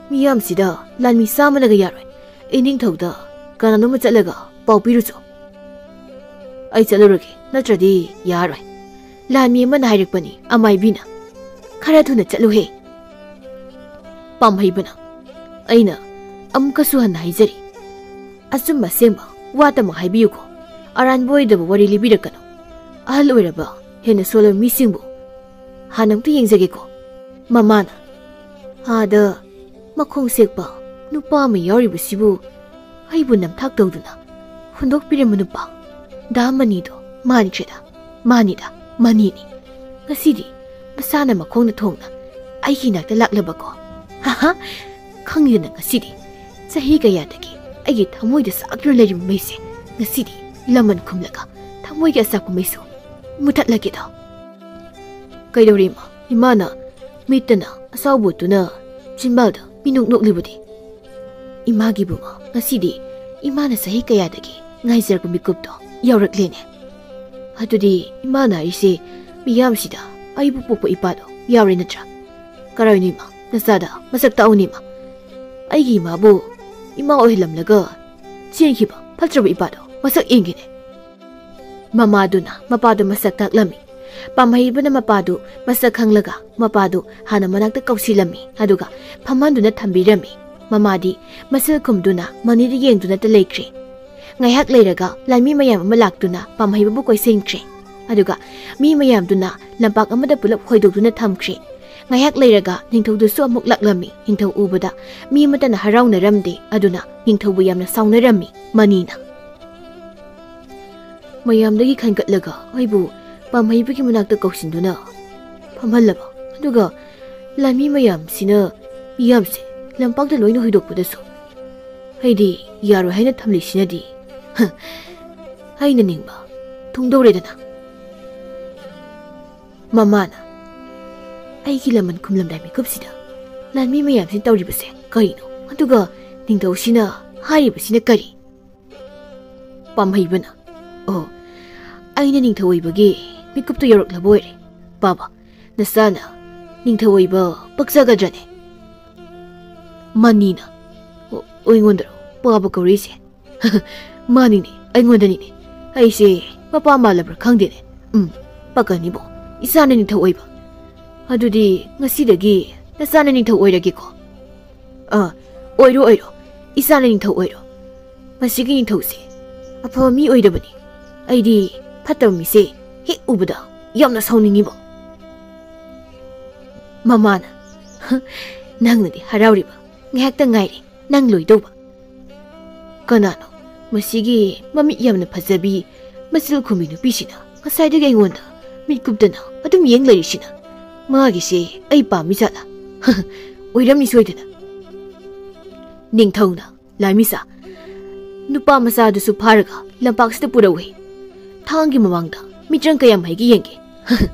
"ꯃꯤꯌꯥꯝꯁꯤꯗ ꯂꯥꯟꯃꯤ ꯆꯥꯝꯃꯅꯒ ꯌꯥꯔꯣꯏ꯫ ꯏꯅꯤꯡꯊꯧꯗ ꯀꯅꯥꯅꯣꯝꯃ ꯆꯠꯂꯒ ꯄꯥꯎ ꯄꯤꯔꯨꯆꯣ"꯫ "ꯑꯩ ꯆꯠꯂꯨꯔꯒꯦ, ꯅꯠꯇ꯭ꯔꯗꯤ ꯌꯥꯔꯣꯏ"꯫ ꯂꯥꯟꯃꯤ ꯑꯃꯅ ꯍꯥꯏꯔꯛꯄꯅꯤ ꯑꯃꯥꯏꯕꯤꯅ꯫ "ꯈꯔ ꯊꯨꯅ ꯆꯠꯂꯨꯍꯦ"꯫ ꯄꯥꯝꯍꯩꯕꯅ, "ꯑꯩꯅ ꯑꯃꯨꯛꯀꯁꯨ ꯍꯟꯅ ꯍꯥꯏꯖꯔꯤ, ꯑꯆꯨꯝꯕ ꯑꯁꯦꯡꯕ ꯋꯥꯇꯃꯛ ꯍꯥꯏꯕꯤꯌꯨꯀꯣ꯫ ꯑꯔꯥꯟꯕ ꯑꯣꯏꯗꯕ ꯋꯥꯔꯤ ꯂꯤꯕꯤꯔꯛꯀꯅꯨ꯫ ꯑꯍꯜ ꯑꯣꯏꯔꯕ, ꯍꯦꯟꯅ ꯁꯣꯜꯂꯕ ꯃꯤꯁꯤꯡꯕꯨ ꯍꯥꯟꯅ ꯑꯃꯨꯛꯇ ꯌꯦꯡꯖꯒꯦꯀꯣ"꯫ ꯃꯃꯥꯅ, "ꯑꯥꯗ ꯃꯈꯣꯡ ꯁꯦꯛꯄ ꯅꯨꯄꯥ ꯑꯃ ꯌꯥꯎꯔꯤꯕꯁꯤꯕꯨ ꯑꯩꯕꯨ ꯅꯝꯊꯥꯛ ꯇꯧꯗꯨꯅ ꯍꯨꯟꯗꯣꯛꯄꯤꯔꯝꯕ ꯅꯨꯄꯥ ꯗꯥ ꯃꯅꯤꯗꯣ ꯃꯥꯟꯈ꯭ꯔꯦꯗ꯫ ꯃꯥꯅꯤꯗ, ꯃꯅꯤꯅꯤ꯫ ꯉꯁꯤꯗꯤ ꯃꯁꯥꯅ ꯃꯈꯣꯡꯅ ꯊꯣꯡꯅ ꯑꯩꯒꯤ ꯅꯥꯛꯇ ꯂꯥꯛꯂꯕꯀꯣ꯫ ꯍꯥꯍꯥ, ꯈꯪꯗꯦꯅ ꯉꯁꯤꯗꯤ꯫ ꯆꯍꯤ ꯀꯌꯥꯗꯒꯤ ꯑꯩꯒꯤ ꯊꯃꯣꯏꯗ ꯆꯥꯛꯇꯨꯅ ꯂꯩꯔꯤꯕ ꯃꯩꯁꯦ ꯉꯁꯤꯗꯤ ꯂꯃꯟ ꯈꯨꯝꯂꯒ ꯊꯃꯣꯏꯒꯤ ꯑꯆꯥꯛꯄ ꯃꯩꯁꯨ ꯃꯨꯊꯠꯂꯒꯦꯗꯣ"꯫ "ꯀꯩꯗꯧꯔꯦ ꯏꯃꯥ? ꯏꯃꯥꯅ ꯃꯤꯠꯇꯅ ꯑꯁꯥꯎꯕ ꯎꯠꯇꯨꯅ ꯆꯤꯟꯕꯥꯜꯗ ꯃꯤꯅꯣꯛ ꯅꯣꯛꯂꯤꯕꯗꯤ?" "ꯏꯃꯥꯒꯤ ꯏꯕꯨꯡꯉꯣ, ꯉꯁꯤꯗꯤ ꯏꯃꯥꯅ ꯆꯍꯤ ꯀꯌꯥꯗꯒꯤ ꯉꯥꯏꯖꯔꯛꯄ ꯃꯤꯀꯨꯞꯇꯣ ꯌꯧꯔꯛꯂꯦꯅꯦ꯫ ꯑꯗꯨꯗꯤ ꯏꯃꯥꯅ ꯍꯥꯏꯔꯤꯁꯦ ꯃꯤꯌꯥꯝꯁꯤꯗ ꯑꯩꯕꯨ ꯄꯣꯛꯄ ꯏꯄꯥꯗꯣ ꯌꯥꯎꯔꯦ ꯅꯠꯇ꯭ꯔꯥ? ꯀꯔꯥꯏꯅꯣ ꯏꯃꯥ, ꯅꯆꯥꯗ ꯃꯁꯛ ꯇꯥꯛꯎꯅꯦ ꯏꯃꯥ꯫ ꯑꯩꯒꯤ ꯏꯃꯥꯕꯨ ꯏꯃꯥ ꯑꯣꯏꯍꯜꯂꯝꯂꯒ ꯆꯦꯟꯈꯤꯕ ꯐꯠꯇ꯭ꯔꯕ ꯏꯄꯥꯗꯣ ꯃꯁꯛ ꯌꯦꯡꯒꯦꯅꯦ"꯫ ꯃꯃꯥꯗꯨꯅ ꯃꯄꯥꯗꯨ ꯃꯁꯛ ꯇꯥꯛꯂꯝꯃꯤ꯫ ꯄꯥꯝꯍꯩꯕꯅ ꯃꯄꯥꯗꯨ ꯃꯁꯛ ꯈꯪꯂꯒ ꯃꯄꯥꯗꯨ ꯍꯥꯟꯅ ꯃꯅꯥꯛꯇ ꯀꯧꯁꯤꯜꯂꯝꯃꯤ, ꯑꯗꯨꯒ ꯐꯝꯍꯟꯗꯨꯅ ꯊꯝꯕꯤꯔꯝꯃꯤ꯫ ꯃꯃꯥꯗꯤ ꯃꯁꯤꯜ ꯈꯨꯝꯗꯨꯅ ꯃꯅꯤꯗ ꯌꯦꯡꯗꯨꯅꯇ ꯂꯩꯈ꯭ꯔꯦ꯫ ꯉꯥꯏꯍꯥꯛ ꯂꯩꯔꯒ ꯂꯥꯟꯃꯤ ꯃꯌꯥꯝ ꯑꯃ ꯂꯥꯛꯇꯨꯅ ꯄꯥꯝꯍꯩꯕꯕꯨ ꯀꯣꯏꯁꯤꯟꯈ꯭ꯔꯦ, ꯑꯗꯨꯒ ꯃꯤ ꯃꯌꯥꯝꯗꯨꯅ ꯂꯝꯄꯥꯛ ꯑꯃꯗ ꯄꯨꯂꯞ ꯍꯣꯏꯗꯣꯛꯇꯨꯅ ꯊꯝꯈ꯭ꯔꯦ꯫ ꯉꯥꯏꯍꯥꯛ ꯂꯩꯔꯒ ꯅꯤꯡꯊꯧꯗꯨꯁꯨ ꯑꯃꯨꯛ ꯂꯥꯛꯂꯝꯃꯤ꯫ ꯅꯤꯡꯊꯧ ꯎꯕꯗ ꯃꯤ ꯑꯃꯠꯇꯅ ꯍꯔꯥꯎꯅꯔꯝꯗꯦ, ꯑꯗꯨꯅ ꯅꯤꯡꯊꯧꯕꯨ ꯌꯥꯝꯅ ꯁꯥꯎꯅꯔꯝꯃꯤ꯫ ꯃꯅꯤꯅ ꯃꯌꯥꯝꯗꯒꯤ ꯈꯟꯒꯠꯂꯒ ꯑꯩꯕꯨ ꯄꯥꯝꯍꯩꯕꯒꯤ ꯃꯅꯥꯛꯇ ꯀꯧꯁꯤꯟꯗꯨꯅ ꯐꯝꯍꯜꯂꯕ, ꯑꯗꯨꯒ ꯂꯥꯟꯃꯤ ꯃꯌꯥꯝꯁꯤꯅ ꯃꯤꯌꯥꯝꯁꯦ ꯂꯝꯄꯥꯛꯇ ꯂꯣꯏꯅ ꯍꯨꯏꯗꯣꯛꯄꯗꯁꯨ ꯑꯩꯗꯤ ꯌꯥꯔꯣꯏ ꯍꯥꯏꯅ ꯊꯝꯂꯤꯁꯤꯅꯗꯤ, ꯍ, ꯑꯩꯅ ꯅꯤꯡꯕ ꯊꯨꯡꯗꯧꯔꯦꯗꯅ꯫ ꯃꯃꯥꯅ, "ꯑꯩꯒꯤ ꯂꯃꯟ ꯈꯨꯝꯂꯝꯗꯥꯏ ꯃꯤꯀꯨꯞꯁꯤꯗ ꯂꯥꯟꯃꯤ ꯃꯌꯥꯝꯁꯤꯅ ꯇꯧꯔꯤꯕꯁꯦ ꯀꯔꯤꯅꯣ? ꯑꯗꯨꯒ ꯅꯤꯡꯊꯧꯁꯤꯅ ꯍꯥꯏꯔꯤꯕꯁꯤꯅ ꯀꯔꯤ? ꯄꯥꯝꯍꯩꯕꯅ, "ꯑꯣ, ꯑꯩꯅ ꯅꯤꯡꯊꯧ ꯑꯣꯏꯕꯒꯤ ꯃꯤꯀꯨꯞꯇꯨ ꯌꯧꯔꯛꯂꯕ ꯑꯣꯏꯔꯦ꯫ ꯄꯥꯕ, ꯅꯆꯥꯅ ꯅꯤꯡꯊꯧ ꯑꯣꯏꯕ ꯄꯛꯆꯒꯗ꯭ꯔꯅꯦ?" ꯃꯅꯤꯅ, "ꯑꯣ, ꯑꯩꯉꯣꯟꯗꯔꯣ ꯄꯥꯕ ꯀꯧꯔꯛꯏꯁꯦ?" "ꯃꯥꯅꯤꯅꯦ, ꯑꯩꯉꯣꯟꯗꯅꯤꯅꯦ꯫ ꯑꯩꯁꯦ ꯃꯄꯥ ꯃꯥꯜꯂꯕ꯭ꯔꯥ ꯈꯪꯗꯦꯅꯦ꯫ ꯎꯝ, ꯄꯛꯀꯅꯤꯕꯣ, ꯏꯆꯥꯅ ꯅꯤꯡꯊꯧ ꯑꯣꯏꯕ꯫ ꯑꯗꯨꯗꯤ ꯉꯁꯤꯗꯒꯤ ꯅꯆꯥꯅ ꯅꯤꯡꯊꯧ ꯑꯣꯏꯔꯒꯦꯀꯣ?" "ꯑꯥ, ꯑꯣꯏꯔꯣ, ꯑꯣꯏꯔꯣ, ꯏꯆꯥꯅ ꯅꯤꯡꯊꯧ ꯑꯣꯏꯔꯣ꯫ ꯃꯁꯤꯒꯤ ꯅꯤꯡꯊꯧꯁꯦ ꯑꯐꯕ ꯃꯤ ꯑꯣꯏꯗꯕꯅꯤ꯫ ꯑꯩꯗꯤ ꯐꯠꯇꯕ ꯃꯤꯁꯦ ꯍꯦꯛ ꯎꯕꯗ ꯌꯥꯝꯅ ꯁꯥꯎꯅꯤꯡꯉꯤꯕꯣ꯫" ꯃꯃꯥꯅ, "ꯅꯪꯅꯗꯤ ꯍꯔꯥꯎꯔꯤꯕ ꯉꯥꯏꯍꯥꯛꯇ ꯉꯥꯏꯔꯦ꯫ ꯅꯪ ꯂꯣꯏꯗꯧꯕ꯫ ꯀꯅꯥꯅꯣ ꯃꯁꯤꯒꯤ ꯃꯃꯤꯠ ꯌꯥꯝꯅ ꯐꯖꯕꯤ, ꯃꯆꯤꯜ ꯈꯨꯝꯕꯤ ꯅꯨꯄꯤꯁꯤꯅ ꯉꯁꯥꯏꯗꯒꯤ ꯑꯩꯉꯣꯟꯗ ꯃꯤꯠ ꯀꯨꯞꯇꯅ ꯑꯗꯨꯝ ꯌꯦꯡ ꯂꯩꯔꯤꯁꯤꯅ? ꯃꯥꯒꯤꯁꯦ ꯑꯩ ꯄꯥꯝꯃꯤ ꯖꯥꯠꯂꯥ? ꯑꯣꯏꯔꯝꯅꯤ ꯁꯣꯏꯗꯅ꯫" ꯅꯤꯡꯊꯧꯅ, "ꯂꯥꯏꯃꯤꯁꯥ, ꯅꯨꯄꯥ ꯃꯆꯥꯗꯨꯁꯨ ꯐꯥꯔꯒ ꯂꯝꯄꯥꯛꯁꯤꯗ ꯄꯨꯔꯛꯎꯍꯦ꯫ ꯊꯥꯡꯒꯤ ꯃꯃꯥꯡꯗ ꯃꯤꯇ꯭ꯔꯪ ꯀꯌꯥꯝ ꯍꯩꯒꯦ ꯌꯦꯡꯒꯦ꯫"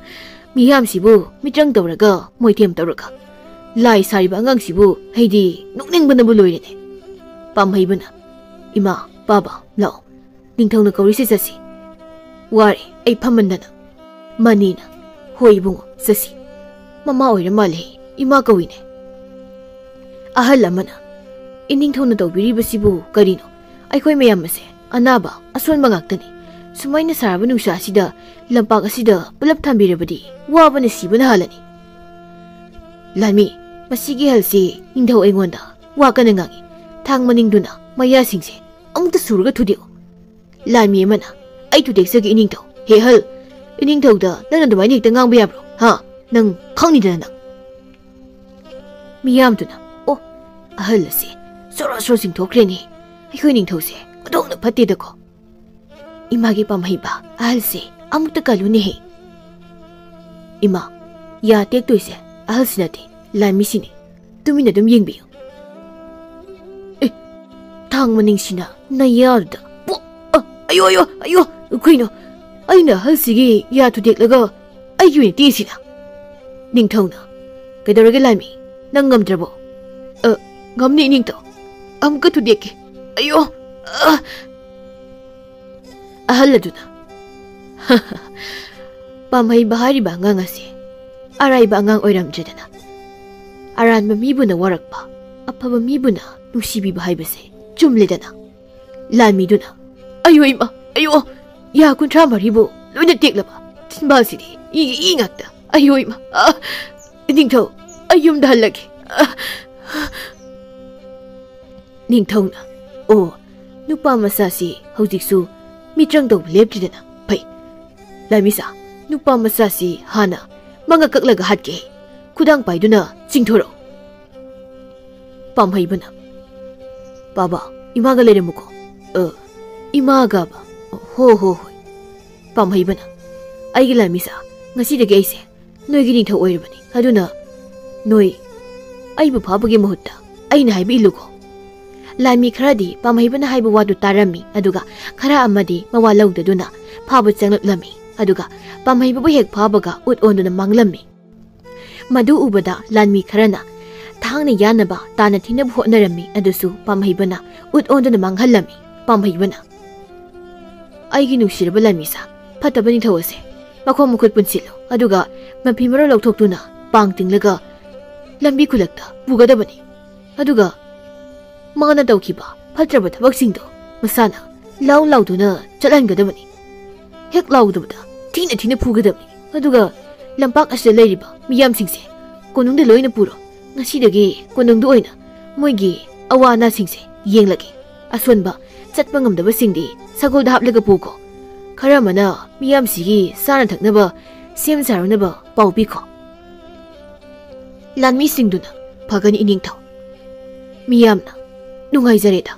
ꯃꯤꯌꯥꯝꯁꯤꯕꯨ ꯃꯤꯇ꯭ꯔꯪ ꯇꯧꯔꯒ, ꯃꯣꯏꯊꯦꯝ ꯇꯧꯔꯒ, ꯂꯥꯏ ꯁꯥꯔꯤꯕ ꯑꯉꯥꯡꯁꯤꯕꯨ ꯑꯩꯗꯤ ꯅꯣꯛꯅꯤꯡꯕꯅꯕꯨ ꯂꯣꯏꯔꯦꯅꯦ꯫ ꯄꯥꯝꯍꯩꯕꯅ, "ꯏꯃꯥ, ꯄꯥꯕ, ꯂꯥꯛꯑꯣ꯫ ꯅꯤꯡꯊꯧꯅ ꯀꯧꯔꯤꯁꯦ, ꯆꯠꯁꯤ꯫ ꯋꯥꯔꯦ ꯑꯩ ꯐꯝꯃꯟꯗꯅ꯫" ꯃꯅꯤꯅ, "ꯍꯣꯏ ꯏꯕꯨꯡꯉꯣ, ꯆꯠꯁꯤ꯫ ꯃꯃꯥ ꯑꯣꯏꯔ ꯃꯥꯜꯂꯦ, ꯏꯃꯥ ꯀꯧꯏꯅꯦ꯫" ꯑꯍꯜ ꯑꯃꯅ, "ꯏꯅꯤꯡꯊꯧꯅ ꯇꯧꯕꯤꯔꯤꯕꯁꯤꯕꯨ ꯀꯔꯤꯅꯣ? ꯑꯩꯈꯣꯏ ꯃꯌꯥꯝ ꯑꯁꯦ ꯑꯅꯥꯕ, ꯑꯁꯣꯟꯕ ꯉꯥꯛꯇꯅꯤ꯫ ꯁꯨꯃꯥꯏꯅ ꯁꯥꯔꯕ ꯅꯨꯡꯁꯥ ꯑꯁꯤꯗ ꯂꯝꯄꯥꯛ ꯑꯁꯤꯗ ꯄꯨꯂꯞ ꯊꯝꯕꯤꯔꯕꯗꯤ ꯋꯥꯕꯅ ꯁꯤꯕꯅ ꯍꯥꯜꯂꯅꯤ꯫" "ꯂꯥꯟꯃꯤ, ꯃꯁꯤꯒꯤ ꯑꯍꯜꯁꯤ ꯅꯤꯡꯊꯧ ꯑꯩꯉꯣꯟꯗ ꯋꯥ ꯀꯟꯅ ꯉꯥꯡꯏ꯫ ꯊꯥꯡ ꯃꯅꯤꯡꯗꯨꯅ ꯃꯌꯥꯁꯤꯡꯁꯦ ꯑꯃꯨꯛꯇ ꯁꯨꯔꯒ ꯊꯨꯗꯦꯛꯎ꯫" ꯂꯥꯟꯃꯤ ꯑꯃꯅ, "ꯑꯩ ꯊꯨꯗꯦꯛꯆꯒꯦ ꯏꯅꯤꯡꯊꯧ꯫ ꯍꯦ ꯑꯍꯜ, ꯏꯅꯤꯡꯊꯧꯗ ꯅꯪꯅ ꯑꯗꯨꯃꯥꯏꯅ ꯍꯦꯛꯇ ꯉꯥꯡꯕ ꯌꯥꯕ꯭ꯔꯣ? ꯍꯥ? ꯅꯪ ꯈꯪꯅꯤꯗꯅ ꯅꯪ꯫" ꯃꯤꯌꯥꯝꯗꯨꯅ, "ꯑꯣ, ꯑꯍꯜ ꯑꯁꯦ ꯁꯣꯔꯣ ꯁꯣꯔꯣ ꯆꯤꯡꯊꯣꯛꯈ꯭ꯔꯦꯅꯦ꯫ ꯑꯩꯈꯣꯏ ꯅꯤꯡꯊꯧꯁꯦ ꯑꯣꯟꯊꯣꯛꯅ ꯐꯠꯇꯦꯗꯀꯣ꯫ ꯏꯃꯥꯒꯤ ꯄꯥꯝꯍꯩꯕ ꯑꯍꯜꯁꯦ ꯑꯃꯨꯛꯇ ꯀꯜꯂꯨꯅꯦꯍꯦ꯫" "ꯏꯃꯥ, ꯌꯥ ꯇꯦꯛꯇꯣꯏꯁꯦ ꯑꯍꯜꯁꯤ ꯅꯠꯇꯦ, ꯂꯥꯟꯃꯤꯁꯤꯅꯦ꯫ ꯇꯨꯃꯤꯟꯅ ꯑꯗꯨꯝ ꯌꯦꯡꯕꯤꯌꯨ꯫" "ꯑꯦ, ꯊꯥꯡ ꯃꯅꯤꯡꯁꯤꯅ ꯅꯌꯥꯗꯨꯗ ꯄꯣꯛ! ꯑ, ꯑꯌꯣ, ꯑꯌꯣ, ꯑꯌꯣ! ꯀꯩꯅꯣ? ꯑꯩꯅ ꯑꯍꯜꯁꯤꯒꯤ ꯌꯥ ꯊꯨꯗꯦꯛꯂꯒ ꯑꯩꯒꯤ ꯑꯣꯏꯅ ꯇꯦꯛꯏꯁꯤꯅ?" ꯅꯤꯡꯊꯧꯅ, "ꯀꯩꯗꯧꯔꯒꯦ ꯂꯥꯟꯃꯤ? ꯅꯪ ꯉꯝꯗ꯭ꯔꯕꯣ? ꯑ, ꯉꯝꯅꯤ, ꯏꯅꯤꯡꯊꯧ꯫ ꯑꯃꯨꯛꯀ ꯊꯨꯗꯦꯛꯀꯦ꯫ ꯑꯌꯣ! ꯑ! ꯑꯍꯜ ꯑꯗꯨꯅ, "ꯄꯥꯝꯍꯩꯕ ꯍꯥꯏꯔꯤꯕ ꯑꯉꯥꯡ ꯑꯁꯤ ꯑꯔꯥꯏꯕ ꯑꯉꯥꯡ ꯑꯣꯏꯔꯝꯗ꯭ꯔꯦꯗꯅ꯫ ꯑꯔꯥꯟꯕ ꯃꯤꯕꯨꯅ ꯋꯥꯔꯛꯄ, ꯑꯐꯕ ꯃꯤꯕꯨꯅ ꯅꯨꯡꯁꯤꯕꯤꯕ ꯍꯥꯏꯕꯁꯦ ꯆꯨꯝꯂꯦꯗꯅ꯫ ꯂꯥꯟꯃꯤꯗꯨꯅ, ꯑꯌꯣ ꯏꯃꯥ, ꯑꯌꯣ! ꯌꯥ ꯀꯨꯟꯊ꯭ꯔꯥ ꯃꯔꯤꯕꯨ ꯂꯣꯏꯅ ꯇꯦꯛꯂꯕ꯫ ꯆꯤꯟꯕꯥꯜꯁꯤꯗꯤ ꯏꯒꯤ ꯏ ꯉꯥꯛꯇ꯫ ꯑꯌꯣ ꯏꯃꯥ! ꯑ! ꯅꯤꯡꯊꯧ, ꯑꯩ ꯌꯨꯝꯗ ꯍꯜꯂꯒꯦ꯫" ꯑ! ꯅꯤꯡꯊꯧꯅ, "ꯑꯣ, ꯅꯨꯄꯥ ꯃꯆꯥꯁꯤ ꯍꯧꯖꯤꯛꯁꯨ ꯃꯤꯇ꯭ꯔꯪ ꯇꯧꯕ ꯂꯦꯞꯇ꯭ꯔꯤꯗꯅ꯫ ꯐꯩ꯫ ꯂꯥꯟꯃꯤꯁꯥ, ꯅꯨꯄꯥ ꯃꯆꯥꯁꯤ ꯍꯥꯟꯅ ꯃꯉꯛ ꯀꯛꯂꯒ ꯍꯥꯠꯀꯦ꯫ ꯈꯨꯗꯥꯡ ꯄꯥꯏꯗꯨꯅ ꯆꯤꯡꯊꯣꯔꯛꯎ꯫" ꯄꯥꯝꯍꯩꯕꯅ, "ꯕꯥꯕꯥ, ꯏꯃꯥꯒ ꯂꯩꯔꯝꯃꯨꯀꯣ꯫" "ꯑ, ꯏꯃꯥꯒꯕ?" "ꯍꯣ, ꯍꯣ, ꯍꯣꯏ꯫" ꯄꯥꯝꯍꯩꯕꯅ, "ꯑꯩꯒꯤ ꯂꯥꯟꯃꯤꯁꯥ, ꯉꯁꯤꯗꯒꯤ ꯑꯩꯁꯦ ꯅꯣꯏꯒꯤ ꯅꯤꯡꯊꯧ ꯑꯣꯏꯔꯕꯅꯤ꯫ ꯑꯗꯨꯅ ꯅꯣꯏ ꯑꯩꯕꯨ ꯐꯥꯕꯒꯤ ꯃꯍꯨꯠꯇ ꯑꯩꯅ ꯍꯥꯏꯕ ꯏꯜꯂꯨꯀꯣ꯫" ꯂꯥꯟꯃꯤ ꯈꯔꯗꯤ ꯄꯥꯝꯍꯩꯕꯅ ꯍꯥꯏꯕ ꯋꯥꯗꯨ ꯇꯥꯔꯝꯃꯤ, ꯑꯗꯨꯒ ꯈꯔ ꯑꯃꯗꯤ ꯃꯋꯥ ꯂꯧꯗꯗꯨꯅ ꯐꯥꯕ ꯆꯪꯂꯛꯂꯝꯃꯤ꯫ ꯑꯗꯨꯒ ꯄꯥꯝꯍꯩꯕꯕꯨ ꯍꯦꯛ ꯐꯥꯕꯒ ꯎꯠ ꯑꯣꯟꯗꯨꯅ ꯃꯥꯡꯂꯝꯃꯤ꯫ ꯃꯗꯨ ꯎꯕꯗ ꯂꯥꯟꯃꯤ ꯈꯔꯅ ꯊꯥꯡꯅ ꯌꯥꯟꯅꯕ ꯇꯥꯟꯅ ꯊꯤꯅꯕ ꯍꯣꯠꯅꯔꯝꯃꯤ, ꯑꯗꯨꯁꯨ ꯄꯥꯝꯍꯩꯕꯅ ꯎꯠ ꯑꯣꯟꯗꯨꯅ ꯃꯥꯡꯍꯜꯂꯝꯃꯤ꯫ ꯄꯥꯝꯍꯩꯕꯅ, "ꯑꯩꯒꯤ ꯅꯨꯡꯁꯤꯔꯕ ꯂꯥꯟꯃꯤꯁꯥ, ꯐꯠꯇꯕ ꯅꯤꯡꯊꯧ ꯑꯁꯦ ꯃꯈꯣꯡ ꯃꯈꯨꯠ ꯄꯨꯟꯁꯤꯜꯂꯨ, ꯑꯗꯨꯒ ꯃꯐꯤ ꯃꯔꯣꯜ ꯂꯧꯊꯣꯛꯇꯨꯅ ꯄꯥꯡ ꯇꯤꯡꯂꯒ ꯂꯝꯕꯤ ꯈꯨꯂꯛꯇ ꯄꯨꯒꯗꯕꯅꯤ꯫ ꯑꯗꯨꯒ ꯃꯥꯅ ꯇꯧꯈꯤꯕ ꯐꯠꯇ꯭ꯔꯕ ꯊꯕꯛꯁꯤꯡꯗꯣ ꯃꯁꯥꯅ ꯂꯥꯎ ꯂꯥꯎꯗꯨꯅ ꯆꯠꯍꯟꯒꯗꯕꯅꯤ꯫ ꯍꯦꯛ ꯂꯥꯎꯗꯕꯗ ꯊꯤꯅ ꯊꯤꯅ ꯐꯨꯒꯗꯕꯅꯤ꯫ ꯑꯗꯨꯒ ꯂꯝꯄꯥꯛ ꯑꯁꯤꯗ ꯂꯩꯔꯤꯕ ꯃꯤꯌꯥꯝꯁꯤꯡꯁꯦ ꯀꯣꯅꯨꯡꯗ ꯂꯣꯏꯅ ꯄꯨꯔꯣ꯫ ꯉꯁꯤꯗꯒꯤ ꯀꯣꯅꯨꯡꯗ ꯑꯣꯏꯅ ꯃꯣꯏꯒꯤ ꯑꯋꯥ ꯑꯅꯥꯁꯤꯡꯁꯦ ꯌꯦꯡꯂꯒꯦ꯫ ꯑꯁꯣꯟꯕ, ꯆꯠꯄ ꯉꯝꯗꯕꯁꯤꯡꯗꯤ ꯁꯒꯣꯜꯗ ꯍꯥꯞꯂꯒ ꯄꯨꯈꯣ꯫ ꯈꯔ ꯑꯃꯅ ꯃꯤꯌꯥꯝꯁꯤꯒꯤ ꯆꯥꯅ ꯊꯛꯅꯕ ꯁꯦꯝ ꯁꯥꯔꯨꯅꯕ ꯄꯥꯎ ꯄꯤꯈꯣ꯫" ꯂꯥꯟꯃꯤꯁꯤꯡꯗꯨꯅ, "ꯐꯒꯅꯤ, ꯏꯅꯤꯡꯊꯧ꯫ ꯃꯤꯌꯥꯝꯅ ꯅꯨꯡꯉꯥꯏꯖꯔꯦꯗ꯫"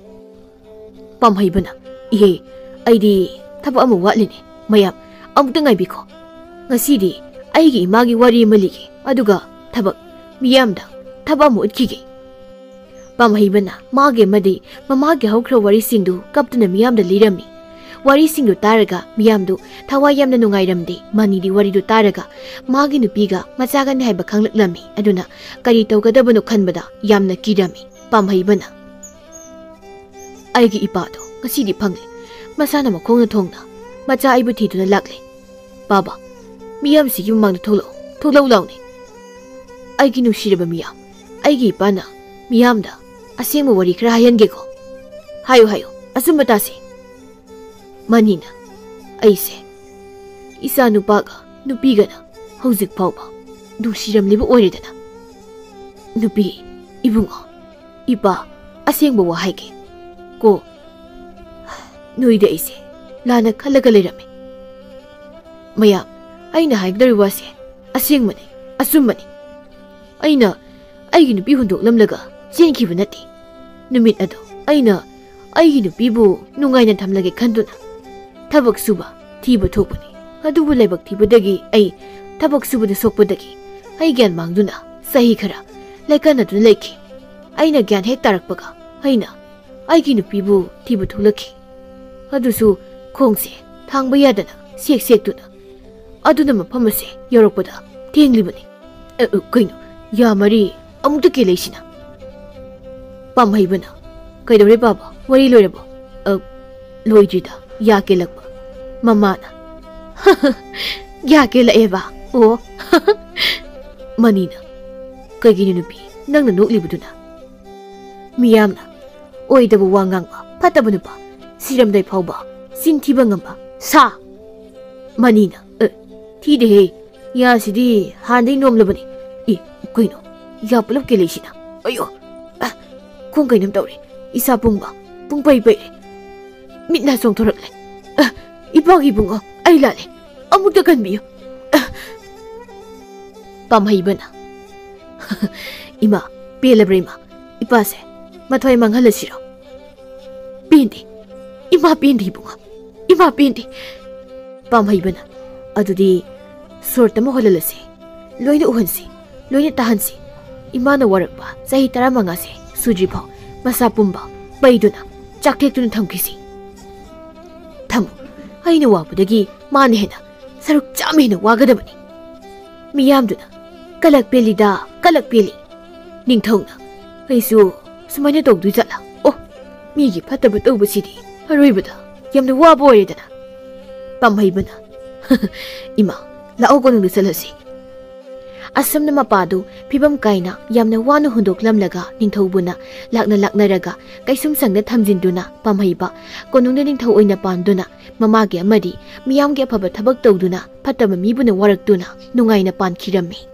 ꯄꯥꯝꯍꯩꯕꯅ, "ꯏꯍꯦ, ꯑꯩꯗꯤ ꯊꯕꯛ ꯑꯃ ꯋꯥꯠꯂꯤꯅꯦ꯫ ꯃꯌꯥꯝ ꯑꯃꯨꯛꯇ ꯉꯥꯏꯕꯤꯈꯣ꯫ ꯉꯁꯤꯗꯤ ꯑꯩꯒꯤ ꯏꯃꯥꯒꯤ ꯋꯥꯔꯤ ꯑꯃ ꯂꯤꯒꯦ, ꯑꯗꯨꯒ ꯊꯕꯛ, ꯃꯤꯌꯥꯝꯗ ꯊꯕꯛ ꯑꯃ ꯎꯠꯈꯤꯒꯦ꯫" ꯄꯥꯝꯍꯩꯕꯅ ꯃꯥꯒꯤ ꯑꯃꯗꯤ ꯃꯃꯥꯒꯤ ꯍꯧꯈ꯭ꯔ ꯋꯥꯔꯤꯁꯤꯡꯗꯨ ꯀꯞꯇꯨꯅ ꯃꯤꯌꯥꯝꯗ ꯂꯤꯔꯝꯃꯤ꯫ ꯋꯥꯔꯤꯁꯤꯡꯗꯨ ꯇꯥꯔꯒ ꯃꯤꯌꯥꯝꯗꯨ ꯊꯋꯥꯏ ꯌꯥꯝꯅ ꯅꯨꯡꯉꯥꯏꯔꯝꯗꯦ꯫ ꯃꯅꯤꯗꯤ ꯋꯥꯔꯤꯗꯨ ꯇꯥꯔꯒ ꯃꯥꯒꯤ ꯅꯨꯄꯤꯒ ꯃꯆꯥꯒꯅꯤ ꯍꯥꯏꯕ ꯈꯪꯂꯛꯂꯝꯃꯤ꯫ ꯑꯗꯨꯅ ꯀꯔꯤ ꯇꯧꯒꯗꯕꯅꯣ ꯈꯟꯕꯗ ꯌꯥꯝꯅ ꯀꯤꯔꯝꯃꯤ꯫ ꯄꯥꯝꯍꯩꯕꯅ, "ꯑꯩꯒꯤ ꯏꯄꯥꯗꯣ ꯉꯁꯤꯗꯤ ꯐꯪꯂꯦ꯫ ꯃꯁꯥꯅ ꯃꯈꯣꯡꯅ ꯊꯣꯡꯅ ꯃꯆꯥ ꯑꯩꯕꯨ ꯊꯤꯗꯨꯅ ꯂꯥꯛꯂꯦ꯫ ꯕꯥꯕꯥ, ꯃꯤꯌꯥꯝꯁꯤꯒꯤ ꯃꯃꯥꯡꯗ ꯊꯣꯛꯂꯛꯑꯣ, ꯊꯣꯛꯂꯛꯎ ꯂꯥꯎꯅꯦ꯫ ꯑꯩꯒꯤ ꯅꯨꯡꯁꯤꯔꯕ ꯃꯤꯌꯥꯝ, ꯑꯩꯒꯤ ꯏꯄꯥꯅ ꯃꯤꯌꯥꯝꯗ ꯑꯁꯦꯡꯕ ꯋꯥꯔꯤ ꯈꯔ ꯍꯥꯏꯍꯟꯒꯦꯀꯣ꯫ ꯍꯥꯏꯌꯨ, ꯍꯥꯏꯌꯨ, ꯑꯆꯨꯝꯕ ꯇꯥꯁꯦ꯫" ꯃꯅꯤꯅ, "ꯑꯩꯁꯦ ꯏꯆꯥ ꯅꯨꯄꯥꯒ ꯅꯨꯄꯤꯒꯅ ꯍꯧꯖꯤꯛ ꯐꯥꯎꯕ ꯅꯨꯡꯁꯤꯔꯝꯂꯤꯕ ꯑꯣꯏꯔꯦꯗꯅ꯫ ꯅꯨꯄꯤ, ꯏꯕꯨꯡꯉꯣ, ꯏꯄꯥ, ꯑꯁꯦꯡꯕ ꯋꯥ ꯍꯥꯏꯒꯦ ꯀꯣ, ꯅꯣꯏꯗ ꯑꯩꯁꯦ ꯂꯥꯟꯅ ꯈꯜꯂꯒ ꯂꯩꯔꯝꯃꯤ꯫ ꯃꯌꯥꯝ, ꯑꯩꯅ ꯍꯥꯏꯒꯗꯧꯔꯤꯕ ꯋꯥꯁꯦ ꯑꯁꯦꯡꯕꯅꯤ, ꯑꯆꯨꯝꯕꯅꯤ꯫ ꯑꯩꯅ ꯑꯩꯒꯤ ꯅꯨꯄꯤ ꯍꯨꯟꯗꯣꯛꯂꯝꯂꯒ ꯆꯦꯟꯈꯤꯕ ꯅꯠꯇꯦ꯫ ꯅꯨꯃꯤꯠ ꯑꯗꯣ ꯑꯩꯅ ꯑꯩꯒꯤ ꯅꯨꯄꯤꯕꯨ ꯅꯨꯡꯉꯥꯏꯅ ꯊꯝꯂꯒꯦ ꯈꯟꯗꯨꯅ ꯊꯕꯛ ꯁꯨꯕ ꯊꯤꯕ ꯊꯣꯛꯄꯅꯤ꯫ ꯑꯗꯨꯕꯨ ꯂꯥꯏꯕꯛ ꯊꯤꯕꯗꯒꯤ ꯑꯩ ꯊꯕꯛ ꯁꯨꯕꯗ ꯁꯣꯛꯄꯗꯒꯤ ꯑꯩ ꯒ꯭ꯌꯥꯟ ꯃꯥꯡꯗꯨꯅ ꯆꯍꯤ ꯈꯔ ꯂꯥꯏꯀꯠꯅꯗꯨꯅ ꯂꯩꯈꯤ꯫ ꯑꯩꯅ ꯒ꯭ꯌꯥꯟ ꯍꯦꯛ ꯇꯥꯔꯛꯄꯒ ꯑꯩꯅ ꯑꯩꯒꯤ ꯅꯨꯄꯤꯕꯨ ꯊꯤꯕ ꯊꯣꯛꯂꯛꯈꯤ꯫ ꯑꯗꯨꯁꯨ ꯈꯣꯡꯁꯦ ꯊꯥꯡꯕ ꯌꯥꯗꯅ ꯁꯦꯛ ꯁꯦꯛꯇꯨꯅ꯫ ꯑꯗꯨꯅ ꯃꯐꯝ ꯑꯁꯦ ꯌꯧꯔꯛꯄꯗ ꯊꯦꯡꯂꯤꯕꯅꯤ꯫" "ꯑ, ꯑ, ꯀꯩꯅꯣ, ꯌꯥ ꯃꯔꯤ ꯑꯃꯨꯛꯇ ꯀꯦꯜꯂꯛꯏꯁꯤꯅ?" ꯄꯥꯝꯍꯩꯕꯅ, "ꯀꯩꯗꯧꯔꯦ ꯕꯥꯕꯥ? ꯋꯥꯔꯤ ꯂꯣꯏꯔꯕꯣ?" "ꯑ, ꯂꯣꯏꯗ꯭ꯔꯤꯗ, ꯌꯥ ꯀꯦꯜꯂꯛꯄ꯫" ꯃꯃꯥꯅ, "ꯌꯥ ꯀꯦꯜꯂꯛꯑꯦꯕ? ꯑꯣ꯫" ꯃꯅꯤꯅ, "ꯀꯩꯒꯤꯅꯣ ꯅꯨꯄꯤ, ꯅꯪꯅ ꯅꯣꯛꯂꯤꯕꯗꯨꯅ?" ꯃꯤꯌꯥꯝꯅ, "ꯑꯣꯏꯗꯕ ꯋꯥ ꯉꯥꯡꯕ ꯐꯠꯇꯕ ꯅꯨꯄꯥ, ꯁꯤꯔꯝꯗꯥꯏ ꯐꯥꯎꯕ ꯆꯤꯟ ꯊꯤꯕ ꯉꯝꯕ ꯁꯥ꯫" ꯃꯅꯤꯅ, "ꯑ, ꯊꯤꯗꯦꯍꯦ, ꯌꯥꯁꯤꯗꯤ ꯍꯥꯟꯅꯗꯩ ꯅꯣꯝꯂꯕꯅꯤ꯫ ꯑꯦ, ꯀꯩꯅꯣ, ꯌꯥ ꯄꯨꯂꯞ ꯀꯦꯜꯂꯛꯏꯁꯤꯅ? ꯑꯌꯣ, ꯑ, ꯈꯣꯡ ꯀꯩꯅꯣꯝ ꯇꯧꯔꯦ, ꯏꯁꯥ ꯄꯨꯝꯕ ꯄꯨꯡ ꯄꯩ ꯄꯩꯔꯦ, ꯃꯤꯠ ꯅꯥ ꯆꯣꯡꯊꯣꯔꯛꯂꯦ꯫ ꯑ, ꯏꯄꯥꯒꯤ ꯏꯕꯨꯡꯉꯣ, ꯑꯩ ꯂꯥꯜꯂꯦ, ꯑꯃꯨꯛꯇ ꯀꯟꯕꯤꯌꯨ꯫" ꯑ, ꯄꯥꯝꯍꯩꯕꯅ, "ꯏꯃꯥ, ꯄꯦꯜꯂꯕ꯭ꯔꯥ ꯏꯃꯥ? ꯏꯄꯥꯁꯦ ꯃꯊ꯭ꯋꯥꯏ ꯃꯥꯡꯍꯜꯂꯁꯤꯔꯣ?" "ꯄꯦꯟꯗꯦ, ꯏꯃꯥ ꯄꯦꯟꯗꯦ ꯏꯕꯨꯡꯉꯣ, ꯏꯃꯥ ꯄꯦꯟꯗꯦ꯫" ꯄꯥꯝꯍꯩꯕꯅ, "ꯑꯗꯨꯗꯤ ꯁꯣꯔꯠ ꯑꯃ ꯍꯣꯜꯍꯜꯂꯁꯤ, ꯂꯣꯏꯅ ꯎꯍꯟꯁꯤ, ꯂꯣꯏꯅ ꯇꯥꯍꯟꯁꯤ꯫ ꯏꯃꯥꯅ ꯋꯥꯔꯛꯄ ꯆꯍꯤ ꯇꯔꯥꯃꯉꯥꯁꯦ ꯁꯨꯗ꯭ꯔꯤꯐꯥꯎ ꯃꯁꯥ ꯄꯨꯝꯕ ꯄꯩꯗꯨꯅ ꯆꯥꯛꯊꯦꯛꯇꯨꯅ ꯊꯝꯈꯤꯁꯤ꯫" ꯑꯩꯅ ꯋꯥꯕꯗꯒꯤ ꯃꯥꯅ ꯍꯦꯟꯅ ꯁꯔꯨꯛ ꯆꯥꯝꯃ ꯍꯦꯟꯅ ꯋꯥꯒꯗꯕꯅꯤ꯫ ꯃꯤꯌꯥꯝꯗꯨꯅ "ꯀꯂꯛ ꯄꯦꯜꯂꯤꯗ, ꯀꯂꯛ ꯄꯦꯜꯂꯤ"꯫ ꯅꯤꯡꯊꯧꯅ "ꯑꯩꯁꯨ ꯁꯨꯃꯥꯏꯅ ꯇꯧꯗꯣꯏ ꯖꯥꯠꯂꯥ? ꯑꯣ, ꯃꯤꯒꯤ ꯐꯠꯇꯕ ꯇꯧꯕꯁꯤꯗꯤ ꯑꯔꯣꯏꯕꯗ ꯌꯥꯝꯅ ꯋꯥꯕ ꯑꯣꯏꯔꯦꯗꯅ"꯫ ꯄꯥꯝꯍꯩꯕꯅ "ꯏꯃꯥ, ꯂꯥꯛꯑꯣ, ꯀꯣꯅꯨꯡꯗ ꯆꯠꯂꯁꯤ"꯫ ꯑꯁꯨꯝꯅ ꯃꯄꯥꯗꯨ ꯐꯤꯕꯝ ꯀꯥꯏꯅ ꯌꯥꯝꯅ ꯋꯥꯅ ꯍꯨꯟꯗꯣꯛꯂꯝꯂꯒ ꯅꯤꯡꯊꯧꯕꯨꯅ ꯂꯥꯛꯅ ꯂꯥꯛꯅꯔꯒ ꯀꯩꯁꯨꯝꯁꯪꯗ ꯊꯝꯖꯤꯟꯗꯨꯅ ꯄꯥꯝꯍꯩꯕ ꯀꯣꯅꯨꯡꯗ ꯅꯤꯡꯊꯧ ꯑꯣꯏꯅ ꯄꯥꯟꯗꯨꯅ ꯃꯃꯥꯒꯤ ꯑꯃꯗꯤ ꯃꯤꯌꯥꯝꯒꯤ ꯑꯐꯕ ꯊꯕꯛ ꯇꯧꯗꯨꯅ ꯐꯠꯇꯕ ꯃꯤꯕꯨꯅ ꯋꯥꯔꯛꯇꯨꯅ ꯅꯨꯡꯉꯥꯏꯅ ꯄꯥꯟꯈꯤꯔꯝꯃꯤ꯫